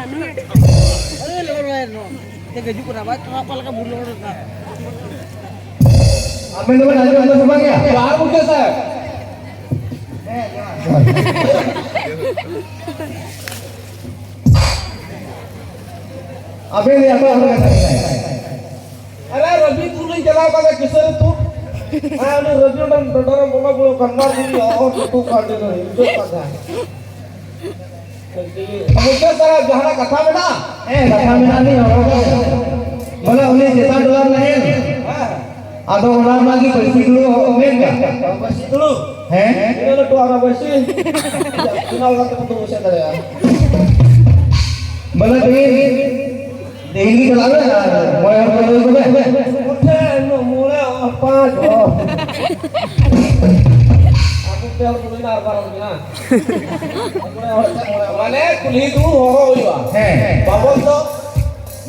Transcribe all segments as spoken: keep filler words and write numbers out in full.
ᱟᱨᱮ ᱞᱚᱜᱚᱱ ᱨᱚᱲ ᱱᱚ᱾ ᱛᱮ ᱜᱟᱡᱩ ᱠᱚ ᱨᱟᱵᱟ, ᱛᱚ ᱟᱯᱟ ᱞᱮᱠᱟ ᱵᱩᱞ ᱨᱚᱲ ᱫᱟ᱾ ᱟᱵᱮᱱ ᱫᱚᱵᱮᱱ ᱟᱸᱡᱚᱢ ᱫᱟ ᱥᱮ ᱵᱟᱝ ᱭᱟ? ᱡᱚᱦᱟᱨ ᱜᱚᱢᱠᱮ ᱥᱟᱦᱮᱵᱽ᱾ ᱟᱵᱮᱱ ᱫᱚ ᱟᱯᱟ ᱞᱮᱠᱟ᱾ ᱟᱨᱮ ᱨᱚᱵᱤ ᱛᱩᱞ ᱤᱧ ᱪᱟᱞᱟᱣ ᱠᱟᱱᱟ ᱠᱤᱥᱟᱹᱨ ᱛᱩ᱾ ᱦᱮᱸ, ᱩᱱᱤ ᱨᱚᱵᱤ ᱚᱸᱰᱮ ᱰᱚᱰᱚᱨᱮ ᱵᱚᱸᱜᱟ ᱵᱩᱨᱩ ᱠᱟᱱ ᱢᱟᱨ ᱜᱩᱨᱤ ᱚᱦᱚ ᱛᱩ ᱠᱟᱱ ᱰᱮ ᱨᱚᱵᱤ ᱤᱧ ᱫᱚ ᱠᱟᱱᱟ᱾ ᱜᱚᱢᱠᱮ ᱥᱟᱦᱮᱵᱽ, ᱡᱟᱦᱟᱱᱟᱜ ᱠᱟᱛᱷᱟ ᱢᱮᱱᱟᱜᱼᱟ? ᱦᱮᱸ, ᱠᱟᱛᱷᱟ ᱢᱮᱱᱟᱜ ᱞᱤᱧ ᱦᱚᱲ ᱠᱚ᱾ ᱵᱚᱞᱮ ᱩᱱᱤ ᱪᱮᱛᱟᱱ ᱴᱚᱞᱟ ᱨᱮᱱ ᱦᱮᱸ᱾ ᱟᱫᱚ ᱚᱱᱟ ᱨᱮᱱᱟᱜ ᱜᱮ ᱯᱟᱹᱨᱥᱤ ᱫᱩᱲᱩᱵ ᱢᱮᱱ ᱠᱟᱜ᱾ ᱯᱟᱹᱨᱥᱤ ᱫᱩᱲᱩᱵ? ᱦᱮᱸ᱾ ᱛᱤᱱᱟᱹᱜ ᱞᱟᱹᱴᱩ ᱟᱨ ᱯᱟᱹᱨᱥᱤ? ᱚᱱᱟ ᱞᱮᱠᱟ ᱛᱮᱵᱚᱱ ᱫᱩᱲᱩᱵ ᱥᱮᱫ ᱫᱟᱲᱮᱭᱟᱜᱼᱟ᱾ ᱵᱚᱞᱮ ᱛᱮᱦᱮᱧ ᱛᱮᱦᱮᱧ ᱜᱮ ᱪᱟᱞᱟᱜ ᱢᱮ ᱟᱨ ᱢᱚᱬᱮ ᱦᱚᱲ ᱠᱚ ᱞᱟᱹᱭ ᱠᱚᱢᱮ᱾ ᱢᱚᱬᱮ ᱦᱚᱲ, ᱯᱟᱸᱪ ᱦᱚᱲ᱾ ᱟᱵᱚ ᱯᱮ ᱦᱚᱲ ᱠᱚ ᱢᱮᱱᱟ ᱟᱨ ᱵᱟᱨ ᱦᱚᱲ ᱢᱮᱱᱟ᱾ ᱢᱚᱬᱮ ᱦᱚᱲ ᱠᱷᱟᱱ ᱢᱚᱬᱮ ᱦᱚᱲ᱾ ᱢᱟᱱᱮ ᱠᱩᱞᱦᱤ ᱫᱩᱲᱩᱵ ᱦᱚᱨᱚᱜ ᱦᱩᱭᱩᱜᱼᱟ᱾ ᱦᱮᱸ᱾ ᱵᱟᱵᱚᱞ ᱫᱚ?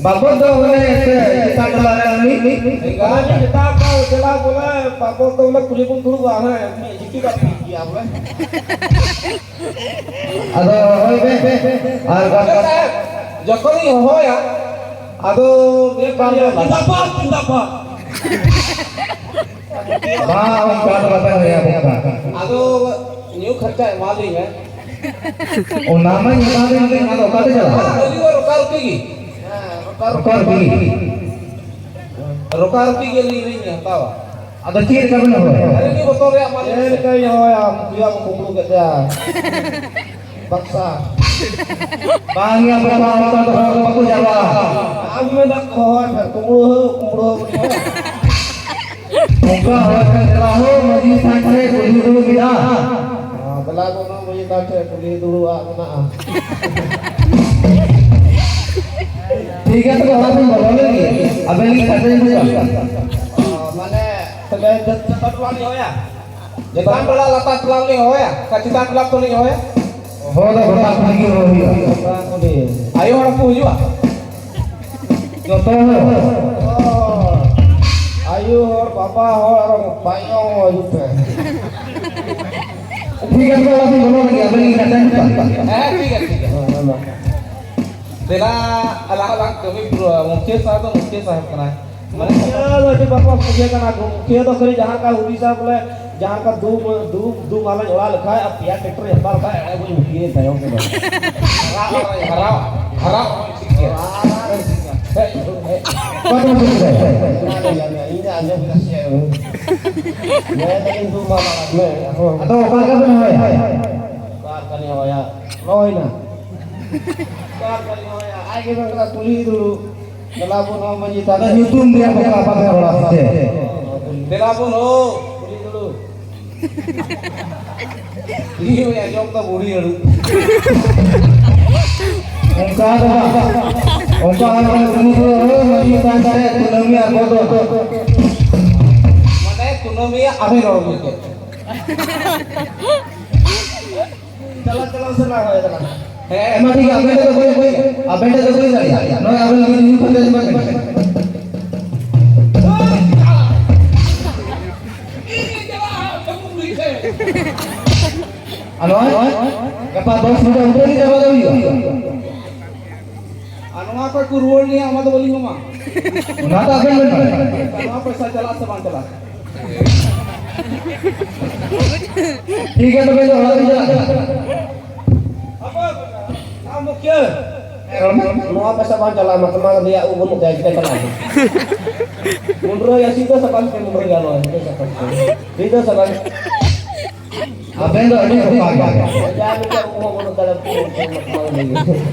ᱵᱟᱵᱚᱞ ᱫᱚ ᱢᱟᱱᱮ ᱪᱮᱛᱟᱱ ᱴᱚᱞᱟ ᱨᱮ ᱩᱱᱤ᱾ ᱢᱟᱱᱮ ᱪᱮᱛᱟᱱ ᱴᱚᱞᱟ ᱵᱚᱞᱮ ᱵᱟᱵᱚᱞ ᱫᱚ ᱵᱚᱞᱮ ᱠᱩᱞᱦᱤ ᱵᱚᱱ ᱫᱩᱲᱩᱵᱼᱟ, ᱦᱮᱸ, ᱢᱤᱫ ᱡᱤᱠᱤ ᱠᱟᱛᱮ ᱜᱮᱭᱟ ᱵᱚᱞᱮ᱾ ᱟᱫᱚ ᱦᱳᱭ ᱵᱮ, ᱟᱨ ᱡᱚᱠᱷᱚᱱᱤᱧ ᱦᱚᱦᱚᱭᱟ, ᱟᱫᱚ ᱢᱤᱫ ᱵᱟᱨ ᱫᱚ ᱡᱤᱱᱫᱟᱵᱟᱫ, ᱡᱤᱱᱫᱟᱵᱟᱫ᱾ ᱵᱟᱝ, ᱚᱱᱠᱟ ᱫᱚ ᱵᱟᱯᱮ ᱞᱟᱹᱭᱟ, ᱵᱚᱠᱟ᱾ ᱟᱫᱚ ᱧᱩ ᱠᱷᱚᱨᱪᱟ ᱮᱢᱟᱞᱤᱧ ᱢᱮ᱾ ᱚᱱᱟ ᱢᱟ ᱮᱢᱟᱞᱤᱧ ᱜᱮ, ᱟᱫᱚ ᱚᱠᱟᱛᱮ ᱪᱟᱞᱟᱜᱼᱟ? ᱦᱤᱡᱩᱜᱼᱟ, ᱨᱚᱠᱟ ᱨᱚᱠᱤ ᱜᱮ᱾ ᱨᱚᱠᱟ ᱨᱚᱠᱤ᱾ ᱨᱚᱠᱟ ᱨᱚᱠᱤ ᱜᱮ ᱞᱤᱧ, ᱞᱤᱧ ᱦᱟᱛᱟᱣᱟ᱾ ᱟᱫᱚ ᱪᱮᱫ ᱞᱮᱠᱟ ᱵᱮᱱ ᱦᱚᱦᱚᱭᱟ? ᱟᱹᱞᱤᱧ ᱜᱮ ᱵᱚᱛᱚᱨ ᱨᱮᱭᱟᱜ ᱢᱟᱹᱞᱤᱠ᱾ ᱪᱮᱫ ᱞᱮᱠᱟᱧ ᱦᱚᱦᱚᱭᱟ? ᱠᱩᱭᱟ ᱠᱚ ᱠᱩᱢᱵᱽᱲᱩ ᱠᱮᱫ ᱛᱟᱭᱟ᱾ ᱵᱟᱠᱥᱟ᱾ ᱵᱟᱝ ᱭᱟ ᱵᱟᱵᱟ, ᱚᱱᱠᱟ ᱫᱚ ᱦᱚᱲ ᱵᱟᱠᱚ ᱪᱟᱞᱟᱜᱼᱟ᱾ ᱟᱢ ᱢᱮᱱᱟᱜ ᱠᱚ ᱦᱚᱦᱚᱭ ᱢᱮ, ᱠᱩᱢᱵᱽᱲᱩ ᱦᱳ, ᱠᱩᱢᱵᱽᱲᱩ ᱦᱳ ᱵᱚᱞᱮ᱾ ᱚᱱᱠᱟ ᱦᱚᱲ ᱴᱷᱮᱱ ᱪᱟᱞᱟᱜ ᱦᱳ, ᱢᱟᱹᱡᱷᱤ ᱛᱷᱟᱱ ᱨᱮ ᱠᱩᱞᱦᱤ ᱫᱩᱲᱩᱵ ᱢᱮᱱᱟᱜᱼᱟ᱾ ᱦᱮᱸ, ᱫᱮᱞᱟ ᱠᱚ ᱚᱱᱟ ᱢᱟᱹᱡᱷᱤ ᱛᱷᱟᱱ ᱴᱷᱮᱱ ᱠᱩᱞᱦᱤ ᱫᱩᱲᱩᱵ ᱟᱜ ᱢᱮᱱᱟᱜᱼᱟ᱾ ᱴᱷᱤᱠ ᱜᱮᱭᱟ, ᱛᱚᱵᱮ ᱚᱲᱟᱜ ᱵᱚᱱ ᱵᱚᱞᱚ ᱞᱮᱱ ᱜᱮ᱾ ᱟᱵᱮᱱ ᱜᱮ ᱠᱟᱛᱷᱟ ᱵᱮᱱ ᱵᱩᱡᱷᱟᱹᱣᱟ᱾ ᱚ, ᱢᱟᱱᱮ, ᱛᱚᱵᱮ ᱡᱚᱛᱚ ᱴᱚᱞᱟ ᱞᱤᱧ ᱦᱚᱦᱚᱭᱟ? ᱪᱮᱛᱟᱱ ᱴᱚᱞᱟ, ᱞᱟᱛᱟᱨ ᱴᱚᱞᱟ ᱞᱤᱧ ᱦᱚᱦᱚᱭᱟ? ᱚᱠᱟ ᱪᱮᱛᱟᱱ ᱴᱚᱞᱟ ᱠᱷᱚᱱ ᱞᱤᱧ ᱦᱚᱦᱚᱭᱟ? ᱦᱚᱦᱚ ᱫᱚ ᱜᱚᱴᱟ ᱠᱩᱞᱦᱤ ᱜᱮ ᱦᱚᱦᱚ ᱦᱩᱭᱩᱜᱼᱟ᱾ ᱜᱚᱴᱟ ᱠᱩᱞᱦᱤ᱾ ᱟᱭᱳ ᱦᱚᱲ ᱠᱚ ᱦᱤᱡᱩᱜᱼᱟ? ᱡᱚᱛᱚ ᱦᱚᱲ᱾ ᱚ, ᱟᱭᱳ ᱦᱚᱲ, ᱵᱟᱵᱟ ᱦᱚᱲ, ᱟᱨ ᱵᱟᱭᱳ ᱦᱚᱲ ᱦᱤᱡᱩᱜ ᱯᱮ᱾ ᱴᱷᱤᱠ ᱜᱮᱭᱟ, ᱛᱚᱵᱮ ᱚᱲᱟᱜ ᱥᱮᱫ ᱵᱚᱞᱚ ᱞᱮᱱ ᱜᱮ, ᱟᱵᱮᱱ ᱜᱮ ᱠᱟᱛᱷᱟ ᱵᱮᱱ ᱦᱮᱸ, ᱴᱷᱤᱠ ᱜᱮᱭᱟ, ᱴᱷᱤᱠ ᱜᱮᱭᱟ᱾ ᱦᱮᱸ, ᱦᱮᱸ, ᱢᱟ᱾ ᱫᱮᱞᱟ, ᱟᱞᱟᱝ ᱦᱚᱸ ᱞᱟᱝ ᱠᱟᱹᱢᱤ ᱯᱩᱨᱟᱹᱣᱟ᱾ ᱢᱩᱠᱷᱤᱭᱟᱹ ᱥᱟᱦᱮᱵ ᱫᱚ ᱢᱩᱠᱷᱤᱭᱟᱹ ᱥᱟᱦᱮᱵ ᱠᱟᱱᱟᱭ᱾ ᱢᱟᱱᱮ ᱢᱩᱠᱷᱤᱭᱟᱹ ᱫᱚ ᱟᱹᱰᱤ ᱵᱟᱠᱚ ᱢᱩᱠᱷᱤᱭᱟᱹ ᱠᱟᱱᱟ ᱠᱚ᱾ ᱢᱩᱠᱷᱤᱭᱟᱹ ᱫᱚ ᱠᱷᱟᱹᱞᱤ ᱡᱟᱦᱟᱸ ᱞᱮᱠᱟ ᱦᱩᱫᱤᱥᱟ ᱵᱚᱞᱮ, ᱡᱟᱦᱟᱸ ᱞᱮᱠᱟ ᱫᱩ, ᱫᱩ, ᱫᱩ ᱢᱟᱞᱟᱧ ᱚᱲᱟᱜ ᱞᱮᱠᱷᱟᱡ ᱟᱨ ᱯᱮᱭᱟ ᱴᱨᱟᱠᱴᱚᱨ ᱦᱟᱛᱟᱣ ᱞᱮᱠᱷᱟᱡ, ᱮᱲᱮ ᱵᱟᱹᱧ ᱢᱩᱠᱷᱤᱭᱟᱹ ᱛᱟᱭᱚᱢ ᱛᱮᱫᱚ᱾ ᱦᱟᱨᱟᱣ, ᱦᱟᱨᱟᱣ, ᱦᱟᱨᱟᱣ, ᱴᱷᱤᱠ ᱜᱮᱭᱟ᱾ ᱦᱮᱡ, ᱦᱮᱡ᱾ ᱚᱠᱚᱭ ᱴᱷᱮᱱ ᱵᱩᱡᱷᱟᱹᱣ? ᱤᱧ ᱟᱸᱡᱚᱢ ᱠᱮᱫᱟ ᱥᱮ? ᱢᱮᱱ ᱫᱟᱞᱤᱧ ᱫᱩ ᱢᱟᱞᱟ ᱢᱮ᱾ ᱟᱫᱚ ᱚᱠᱟ ᱞᱮᱠᱟ ᱵᱮᱱ ᱦᱚᱦᱚᱭᱟ? ᱚᱠᱟ ᱞᱮᱠᱟᱞᱤᱧ ᱦᱚᱦᱚᱭᱟ? ᱦᱚᱦᱚᱭ ᱱᱟ᱾ ᱟᱡ ᱜᱮ ᱢᱮᱱ ᱠᱟᱫᱟ, ᱠᱩᱞᱦᱤ ᱫᱩᱲᱩᱵ᱾ ᱫᱮᱞᱟ ᱵᱚᱱ ᱦᱚ ᱢᱟᱹᱡᱷᱤ ᱛᱷᱟᱱ᱾ ᱧᱩᱛᱩᱢ ᱨᱮᱭᱟᱜ ᱵᱚᱠᱟ ᱵᱟᱯᱮ ᱨᱚᱲᱟ ᱥᱮ ᱪᱮᱫ? ᱫᱮᱞᱟ ᱵᱚᱱ ᱦᱚ, ᱠᱩᱞᱦᱤ ᱫᱩᱲᱩᱵ᱾ ᱤᱧ ᱦᱚᱸᱧ ᱟᱸᱡᱚᱢ ᱫᱟ ᱵᱩᱲᱦᱤ ᱦᱟᱹᱲᱩᱵ᱾ ᱚᱱᱠᱟ ᱫᱚ ᱵᱟᱝ᱾ ᱚᱱᱠᱟ ᱦᱚᱸ ᱵᱟᱝ, ᱩᱱᱤ ᱫᱚ ᱢᱟᱹᱡᱷᱤ ᱛᱷᱟᱱ ᱨᱮ ᱠᱩᱱᱟᱹᱢᱤ ᱟᱨ ᱵᱚᱫᱚᱞ᱾ ᱢᱟᱱᱮ ᱠᱩᱱᱟᱹᱢᱤ ᱟᱨᱦᱚᱸ ᱨᱚᱲ ᱢᱮ᱾ ᱪᱟᱞᱟᱜ, ᱪᱟᱞᱟᱜ ᱥᱮ ᱵᱟᱝ ᱦᱩᱭ ᱠᱟᱱᱟ? ᱦᱮᱸ, ᱢᱟ ᱴᱷᱤᱠ ᱜᱮᱭᱟ, ᱟᱵᱮᱱ ᱴᱷᱮᱱ ᱫᱚ ᱵᱟᱹᱧ, ᱵᱟᱹᱧ, ᱟᱵᱮᱱ ᱴᱷᱮᱱ ᱫᱚ ᱵᱟᱹᱧ ᱫᱟᱲᱮᱭᱟᱜᱼᱟ᱾ ᱱᱚᱜᱼᱚᱭ ᱟᱵᱮᱱ ᱞᱟᱹᱜᱤᱫ ᱧᱩ ᱠᱟᱛᱮ ᱵᱟᱹᱧ ᱫᱟᱲᱮᱭᱟᱜᱼᱟ᱾ ᱟᱨ ᱱᱚᱜᱼᱚᱭ ᱜᱟᱯᱟ ᱫᱚᱥ ᱵᱟᱡᱮ ᱩᱛᱟᱹᱨ ᱜᱮ ᱪᱟᱵᱟ ᱫᱚ ᱦᱩᱭᱩᱜᱼᱟ᱾ ᱟᱨ ᱱᱚᱣᱟ ᱠᱷᱚᱡ ᱠᱚ ᱨᱩᱣᱟᱹᱲ ᱞᱮᱭᱟ, ᱚᱱᱟ ᱫᱚ ᱵᱟᱹᱞᱤᱧ ᱮᱢᱟ᱾ ᱚᱱᱟ ᱫᱚ ᱟᱵᱮᱱ ᱵᱮᱱ ᱵᱟᱲᱟᱭᱟ᱾ ᱱᱚᱣᱟ ᱯᱚᱭᱥᱟ ᱪᱟᱞᱟᱜ ᱥᱮ ᱵᱟᱝ ᱪᱟᱞᱟᱜ? ᱴᱷᱤᱠ ᱜᱮᱭᱟ, ᱛᱚᱵᱮ ᱤᱧ ᱫᱚ ᱚᱲᱟᱜ ᱨᱤᱧ ᱪᱟᱞᱟᱜ ᱠᱟᱱᱟ᱾ ᱟᱵᱚ, ᱟᱢ ᱢᱩᱠᱷᱤᱭᱟᱹ᱾ ᱨᱚᱲ ᱢᱮ᱾ ᱱᱚᱣᱟ ᱯᱚᱭᱥᱟ ᱵᱟᱝ ᱪᱟᱞᱟᱜᱼᱟ, ᱢᱟᱛᱚ ᱢᱟ ᱞᱟᱹᱭᱟ ᱩᱵ ᱵᱟᱹᱱᱩᱜ ᱛᱟᱭᱟ, ᱪᱤᱠᱟᱹ ᱪᱟᱞᱟᱜᱼᱟ? ᱢᱩᱱᱰᱨᱟᱹᱭᱟ, ᱥᱤᱫᱷᱟᱹ ᱥᱟᱯᱟᱢ ᱛᱮ ᱢᱩᱱᱰᱨᱟᱹᱭᱟ, ᱱᱚᱣᱟ ᱥᱤᱫᱷᱟᱹ ᱥᱟᱯᱟᱢ ᱛᱮ᱾ ᱥᱤᱫᱷᱟᱹ ᱥᱟᱯᱟᱢ᱾ ᱟᱵᱮᱱ ᱫᱚ ᱟᱹᱰᱤ ᱵᱚᱠᱟ ᱜᱮᱭᱟ᱾ ᱡᱟ ᱢᱤᱫᱴᱟᱝ ᱩᱵ ᱦᱚᱸ ᱵᱟᱹᱱᱩᱜ ᱛᱟᱭᱟ,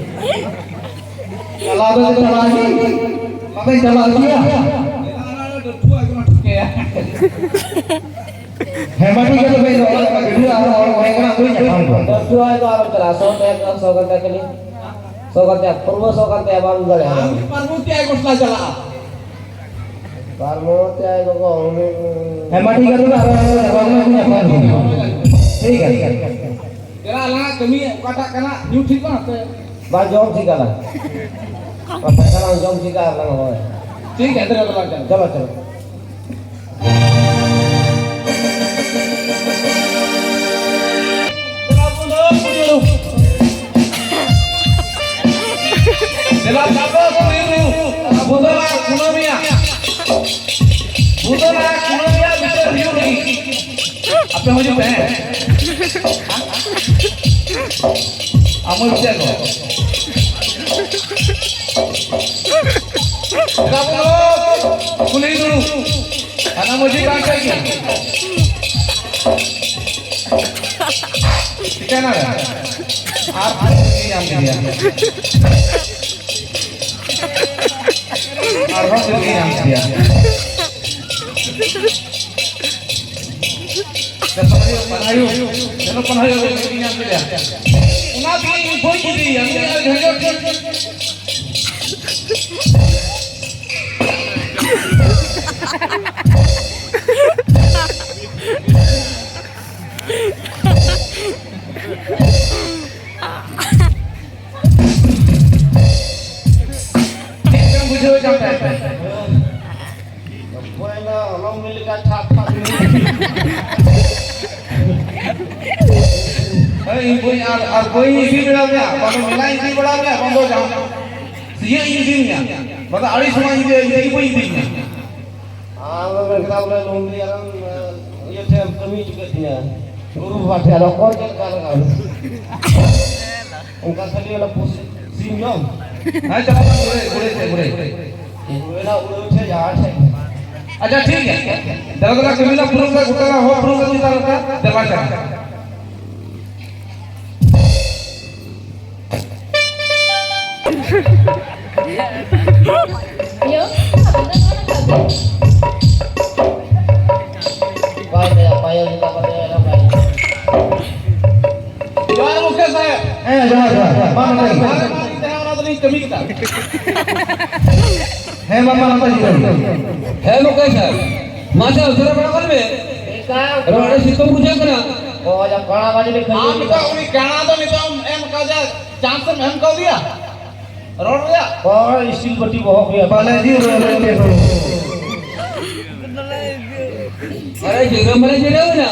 ᱪᱟᱞᱟᱣ ᱫᱚ ᱪᱟᱞᱟᱣ ᱜᱮ᱾ ᱵᱟᱵᱮᱱ ᱪᱟᱞᱟᱜ ᱜᱮᱭᱟ? ᱦᱮᱸ, ᱢᱟ ᱴᱷᱤᱠ ᱜᱮᱭᱟ, ᱛᱚᱵᱮ ᱤᱧ ᱫᱚ ᱚᱲᱟᱜ ᱨᱮ ᱜᱤᱰᱤ ᱟᱨ ᱦᱚᱲ ᱠᱚ ᱦᱮᱡ ᱠᱟᱱᱟ, ᱩᱱᱠᱩᱧ ᱧᱟᱯᱟᱢ ᱠᱚᱣᱟ᱾ ᱫᱚᱥ ᱴᱩᱣᱟᱭ ᱫᱚ ᱟᱞᱚᱢ ᱪᱟᱞᱟᱜᱼᱟ, ᱥᱚ ᱴᱟᱠᱟ, ᱥᱚ ᱜᱟᱱ ᱴᱟᱠᱟ ᱠᱷᱟᱹᱞᱤ᱾ ᱥᱚ ᱜᱟᱱ ᱴᱟᱠᱟ, ᱯᱩᱨᱵᱚ ᱥᱚ ᱜᱟᱱ ᱴᱟᱠᱟ ᱵᱟᱝ ᱫᱟᱲᱮᱭᱟᱜᱼᱟ᱾ ᱟᱢ ᱯᱟᱨᱵᱚᱛᱤ ᱟᱭ ᱜᱚᱥᱞᱟ ᱪᱟᱞᱟᱜᱼᱟ᱾ ᱯᱟᱨᱵᱚᱛᱤ ᱟᱭ ᱜᱚᱜᱚ, ᱩᱱᱤ ᱦᱮᱸ, ᱢᱟ ᱴᱷᱤᱠ ᱜᱮᱭᱟ, ᱛᱚᱵᱮ ᱟᱨᱚ ᱧᱟᱯᱟᱢ ᱠᱚᱣᱟ᱾ ᱴᱷᱤᱠ ᱜᱮᱭᱟ᱾ ᱮᱨᱟ, ᱟᱞᱟᱝᱟᱜ ᱠᱟᱹᱢᱤ ᱚᱠᱟᱴᱟᱜ ᱠᱟᱱᱟ? ᱧᱩ ᱴᱷᱤᱠ ᱵᱟᱝ ᱥᱮ? ᱵᱟᱝ, ᱡᱚᱢ ᱴᱷᱤᱠ ᱟᱞᱟᱝ᱾ ᱯᱚᱭᱥᱟ ᱞᱟᱝ ᱡᱚᱢ ᱴᱷᱤᱠᱟ ᱟᱨ ᱞᱟᱝ ᱦᱚᱦᱚᱭᱟ᱾ ᱴᱷᱤᱠ ᱜᱮᱭᱟ, ᱫᱮᱞᱟ, ᱫᱮᱞᱟ, ᱫᱮᱞᱟ᱾ ᱪᱚᱞᱚ, ᱪᱚᱞᱚ᱾ ᱮᱵᱟᱨ ᱵᱟᱵᱟ ᱠᱩᱲᱤ ᱫᱚ ᱵᱩᱫᱷ ᱟᱨ ᱠᱩᱱᱟᱹᱢᱤᱭᱟ, ᱵᱩᱫᱷ ᱟᱨ ᱠᱩᱱᱟᱹᱢᱤᱭᱟ ᱵᱤᱪᱟᱹᱨ ᱦᱩᱭᱩᱜ ᱞᱟᱹᱜᱤᱫ ᱟᱯᱮ ᱦᱤᱡᱩᱜ ᱯᱮ, ᱦᱮᱸ? ᱟᱢ ᱦᱚᱸ ᱵᱤᱪᱟᱹᱨ ᱠᱚ᱾ ᱮᱵᱟᱨ ᱵᱩᱫᱷ ᱠᱩᱞᱦᱤ ᱫᱩᱲᱩᱵ᱾ ᱦᱟᱱᱟ ᱢᱟᱹᱡᱷᱤ ᱵᱟᱝ ᱠᱟᱱ ᱜᱮᱭᱟ᱾ ᱴᱷᱤᱠᱟᱹᱱᱟ ᱨᱮ᱾ ᱟᱨ ᱧᱟᱢ ᱠᱮᱫᱮᱭᱟ᱾ ᱟᱨᱦᱚᱸ ᱧᱟᱢ ᱠᱮᱫᱮᱭᱟ᱾ ᱯᱟᱱᱦᱟᱭᱩ, ᱯᱟᱱᱦᱟᱭᱩ, ᱧᱟᱢ ᱠᱮᱫᱮᱭᱟ᱾ ᱚᱱᱟ ᱛᱮᱜᱮ ᱤᱧ ᱵᱟᱹᱧ ᱤᱫᱤᱭᱮᱭᱟ᱾ ᱩᱱᱤ ᱟᱨ ᱡᱷᱟᱸᱡᱚᱴ ᱪᱮᱫ ᱪᱚᱢ ᱵᱩᱡᱷᱟᱹᱣ ᱧᱟᱢ ᱛᱟᱭ ᱛᱮ? ᱚᱠᱚᱭ ᱫᱚ ᱦᱚᱞᱚᱝ ᱢᱤᱞ ᱞᱮᱠᱟ ᱴᱷᱟᱠ ᱴᱷᱟᱠ ᱧᱩᱨᱩᱜ᱾ ᱦᱳᱭ, ᱤᱧ ᱵᱟᱹᱧ ᱟᱨ, ᱟᱨ ᱵᱟᱹᱧ ᱤᱫᱤ ᱵᱟᱲᱟ ᱢᱮᱭᱟ, ᱵᱟᱝ ᱫᱚ ᱢᱮᱞᱟᱧ ᱤᱫᱤ ᱵᱟᱲᱟ ᱢᱮᱭᱟ, ᱵᱟᱝ ᱫᱚ ᱡᱟᱦᱟᱸ ᱤᱭᱟᱹ ᱤᱧ ᱤᱫᱤ ᱢᱮᱭᱟ, ᱵᱟᱝ ᱫᱚ ᱟᱹᱰᱤ ᱥᱚᱢᱚᱭ ᱤᱧ ᱤᱫᱤ, ᱤᱧ ᱵᱟᱹᱧ ᱤᱫᱤ ᱢᱮᱭᱟ᱾ ᱟᱢ ᱫᱚ ᱢᱮᱛᱟ ᱵᱚᱞᱮ ᱞᱩᱢᱵᱤ ᱟᱨ, ᱤᱭᱟᱹ ᱴᱷᱮᱱ ᱮᱢ ᱠᱟᱹᱢᱤ ᱦᱚᱪᱚ ᱠᱮᱫ ᱛᱤᱧᱟ᱾ ᱜᱩᱨᱩ ᱵᱟᱵᱟ ᱴᱷᱮᱱ, ᱟᱫᱚ ᱚᱠᱚᱭ ᱪᱮᱫ ᱞᱮᱠᱟ ᱞᱟᱜᱟᱣ ᱮᱱᱟ? ᱚᱱᱠᱟ ᱠᱷᱟᱹᱞᱤ ᱚᱱᱟ ᱯᱩᱥ-, ᱥᱤᱢ ᱡᱚᱢ? ᱦᱮᱸ, ᱪᱟᱞᱟᱜ ᱠᱟᱱ ᱜᱩᱨᱮ, ᱜᱩᱨᱮ ᱴᱷᱮᱱ, ᱜᱩᱨᱮ᱾ ᱜᱩᱨᱮ ᱨᱮᱱᱟᱜ ᱩᱲᱟᱹᱣ ᱴᱷᱮᱱ ᱡᱟᱦᱟᱸ ᱴᱷᱮᱱ᱾ ᱟᱪᱪᱷᱟ, ᱴᱷᱤᱠ ᱜᱮᱭᱟ᱾ ᱫᱮᱞᱟ, ᱫᱮᱞᱟ, ᱠᱟᱹᱢᱤ ᱨᱮᱱᱟᱜ ᱯᱩᱨᱟᱹ ᱜᱚᱴᱟ ᱨᱮᱱᱟᱜ ᱦᱚᱲ ᱯᱩᱨᱟᱹ ᱠᱟᱹᱢᱤ ᱛᱟᱞᱮ ᱯᱮ᱾ ᱫᱮᱞᱟ ᱪᱟᱞᱟᱜ᱾ ᱭᱳ, ᱟᱵᱚ ᱫᱚ ᱱᱚᱣᱟ ᱠᱟᱹᱢᱤ᱾ ᱵᱟᱭ ᱫᱟᱭᱟ, ᱯᱟᱭᱟ ᱡᱩᱫᱟ ᱵᱟᱭ ᱫᱟᱭᱟ, ᱵᱟᱭ᱾ ᱡᱚᱦᱟᱨ ᱜᱚᱢᱠᱮ ᱥᱟᱦᱮᱵ᱾ ᱦᱮᱸ, ᱡᱚᱦᱟᱨ, ᱡᱚᱦᱟᱨ᱾ ᱢᱟ, ᱱᱚᱰᱮ ᱜᱮ᱾ ᱚᱱᱟ ᱫᱚᱞᱤᱧ ᱠᱟᱹᱢᱤ ᱠᱮᱫᱟ᱾ ᱦᱮᱸ, ᱢᱟ, ᱢᱟ, ᱱᱚᱰᱮ ᱜᱮ᱾ ᱦᱮᱸ, ᱜᱚᱢᱠᱮ ᱥᱟᱦᱮᱵ᱾ ᱢᱟ, ᱥᱮ ᱩᱥᱟᱹᱨᱟ ᱵᱟᱲᱟ ᱠᱟᱜ ᱢᱮ᱾ ᱨᱚᱲ ᱨᱮ ᱥᱤᱛᱩᱝ ᱵᱩᱡᱷᱟᱹᱜ ᱠᱟᱱᱟ᱾ ᱚ, ᱟᱪᱪᱷᱟ, ᱠᱟᱬᱟ ᱵᱟᱡᱮ ᱨᱮ ᱠᱷᱟᱹᱞᱤ ᱟᱢ ᱫᱚ ᱩᱱᱤ ᱠᱟᱬᱟ ᱫᱚ ᱱᱤᱛᱚᱜ ᱮᱢ ᱮᱢ ᱠᱟᱫᱮᱭᱟ, ᱪᱟᱱᱥ ᱮᱢ ᱮᱢ ᱠᱟᱣᱫᱮᱭᱟ ᱨᱚᱲ ᱨᱮᱭᱟᱜ? ᱚ, ᱤᱥᱴᱤᱞ ᱵᱟᱹᱴᱤ ᱵᱚᱦᱚᱜ ᱜᱮᱭᱟ᱾ ᱵᱟᱞᱮ ᱡᱤ ᱨᱚᱲ ᱨᱮ ᱪᱮᱫ ᱦᱚᱸ᱾ ᱟᱨᱮ ᱡᱤᱨᱟᱹ ᱢᱟᱱᱮ ᱡᱤᱨᱟᱹᱣ ᱮᱱᱟ᱾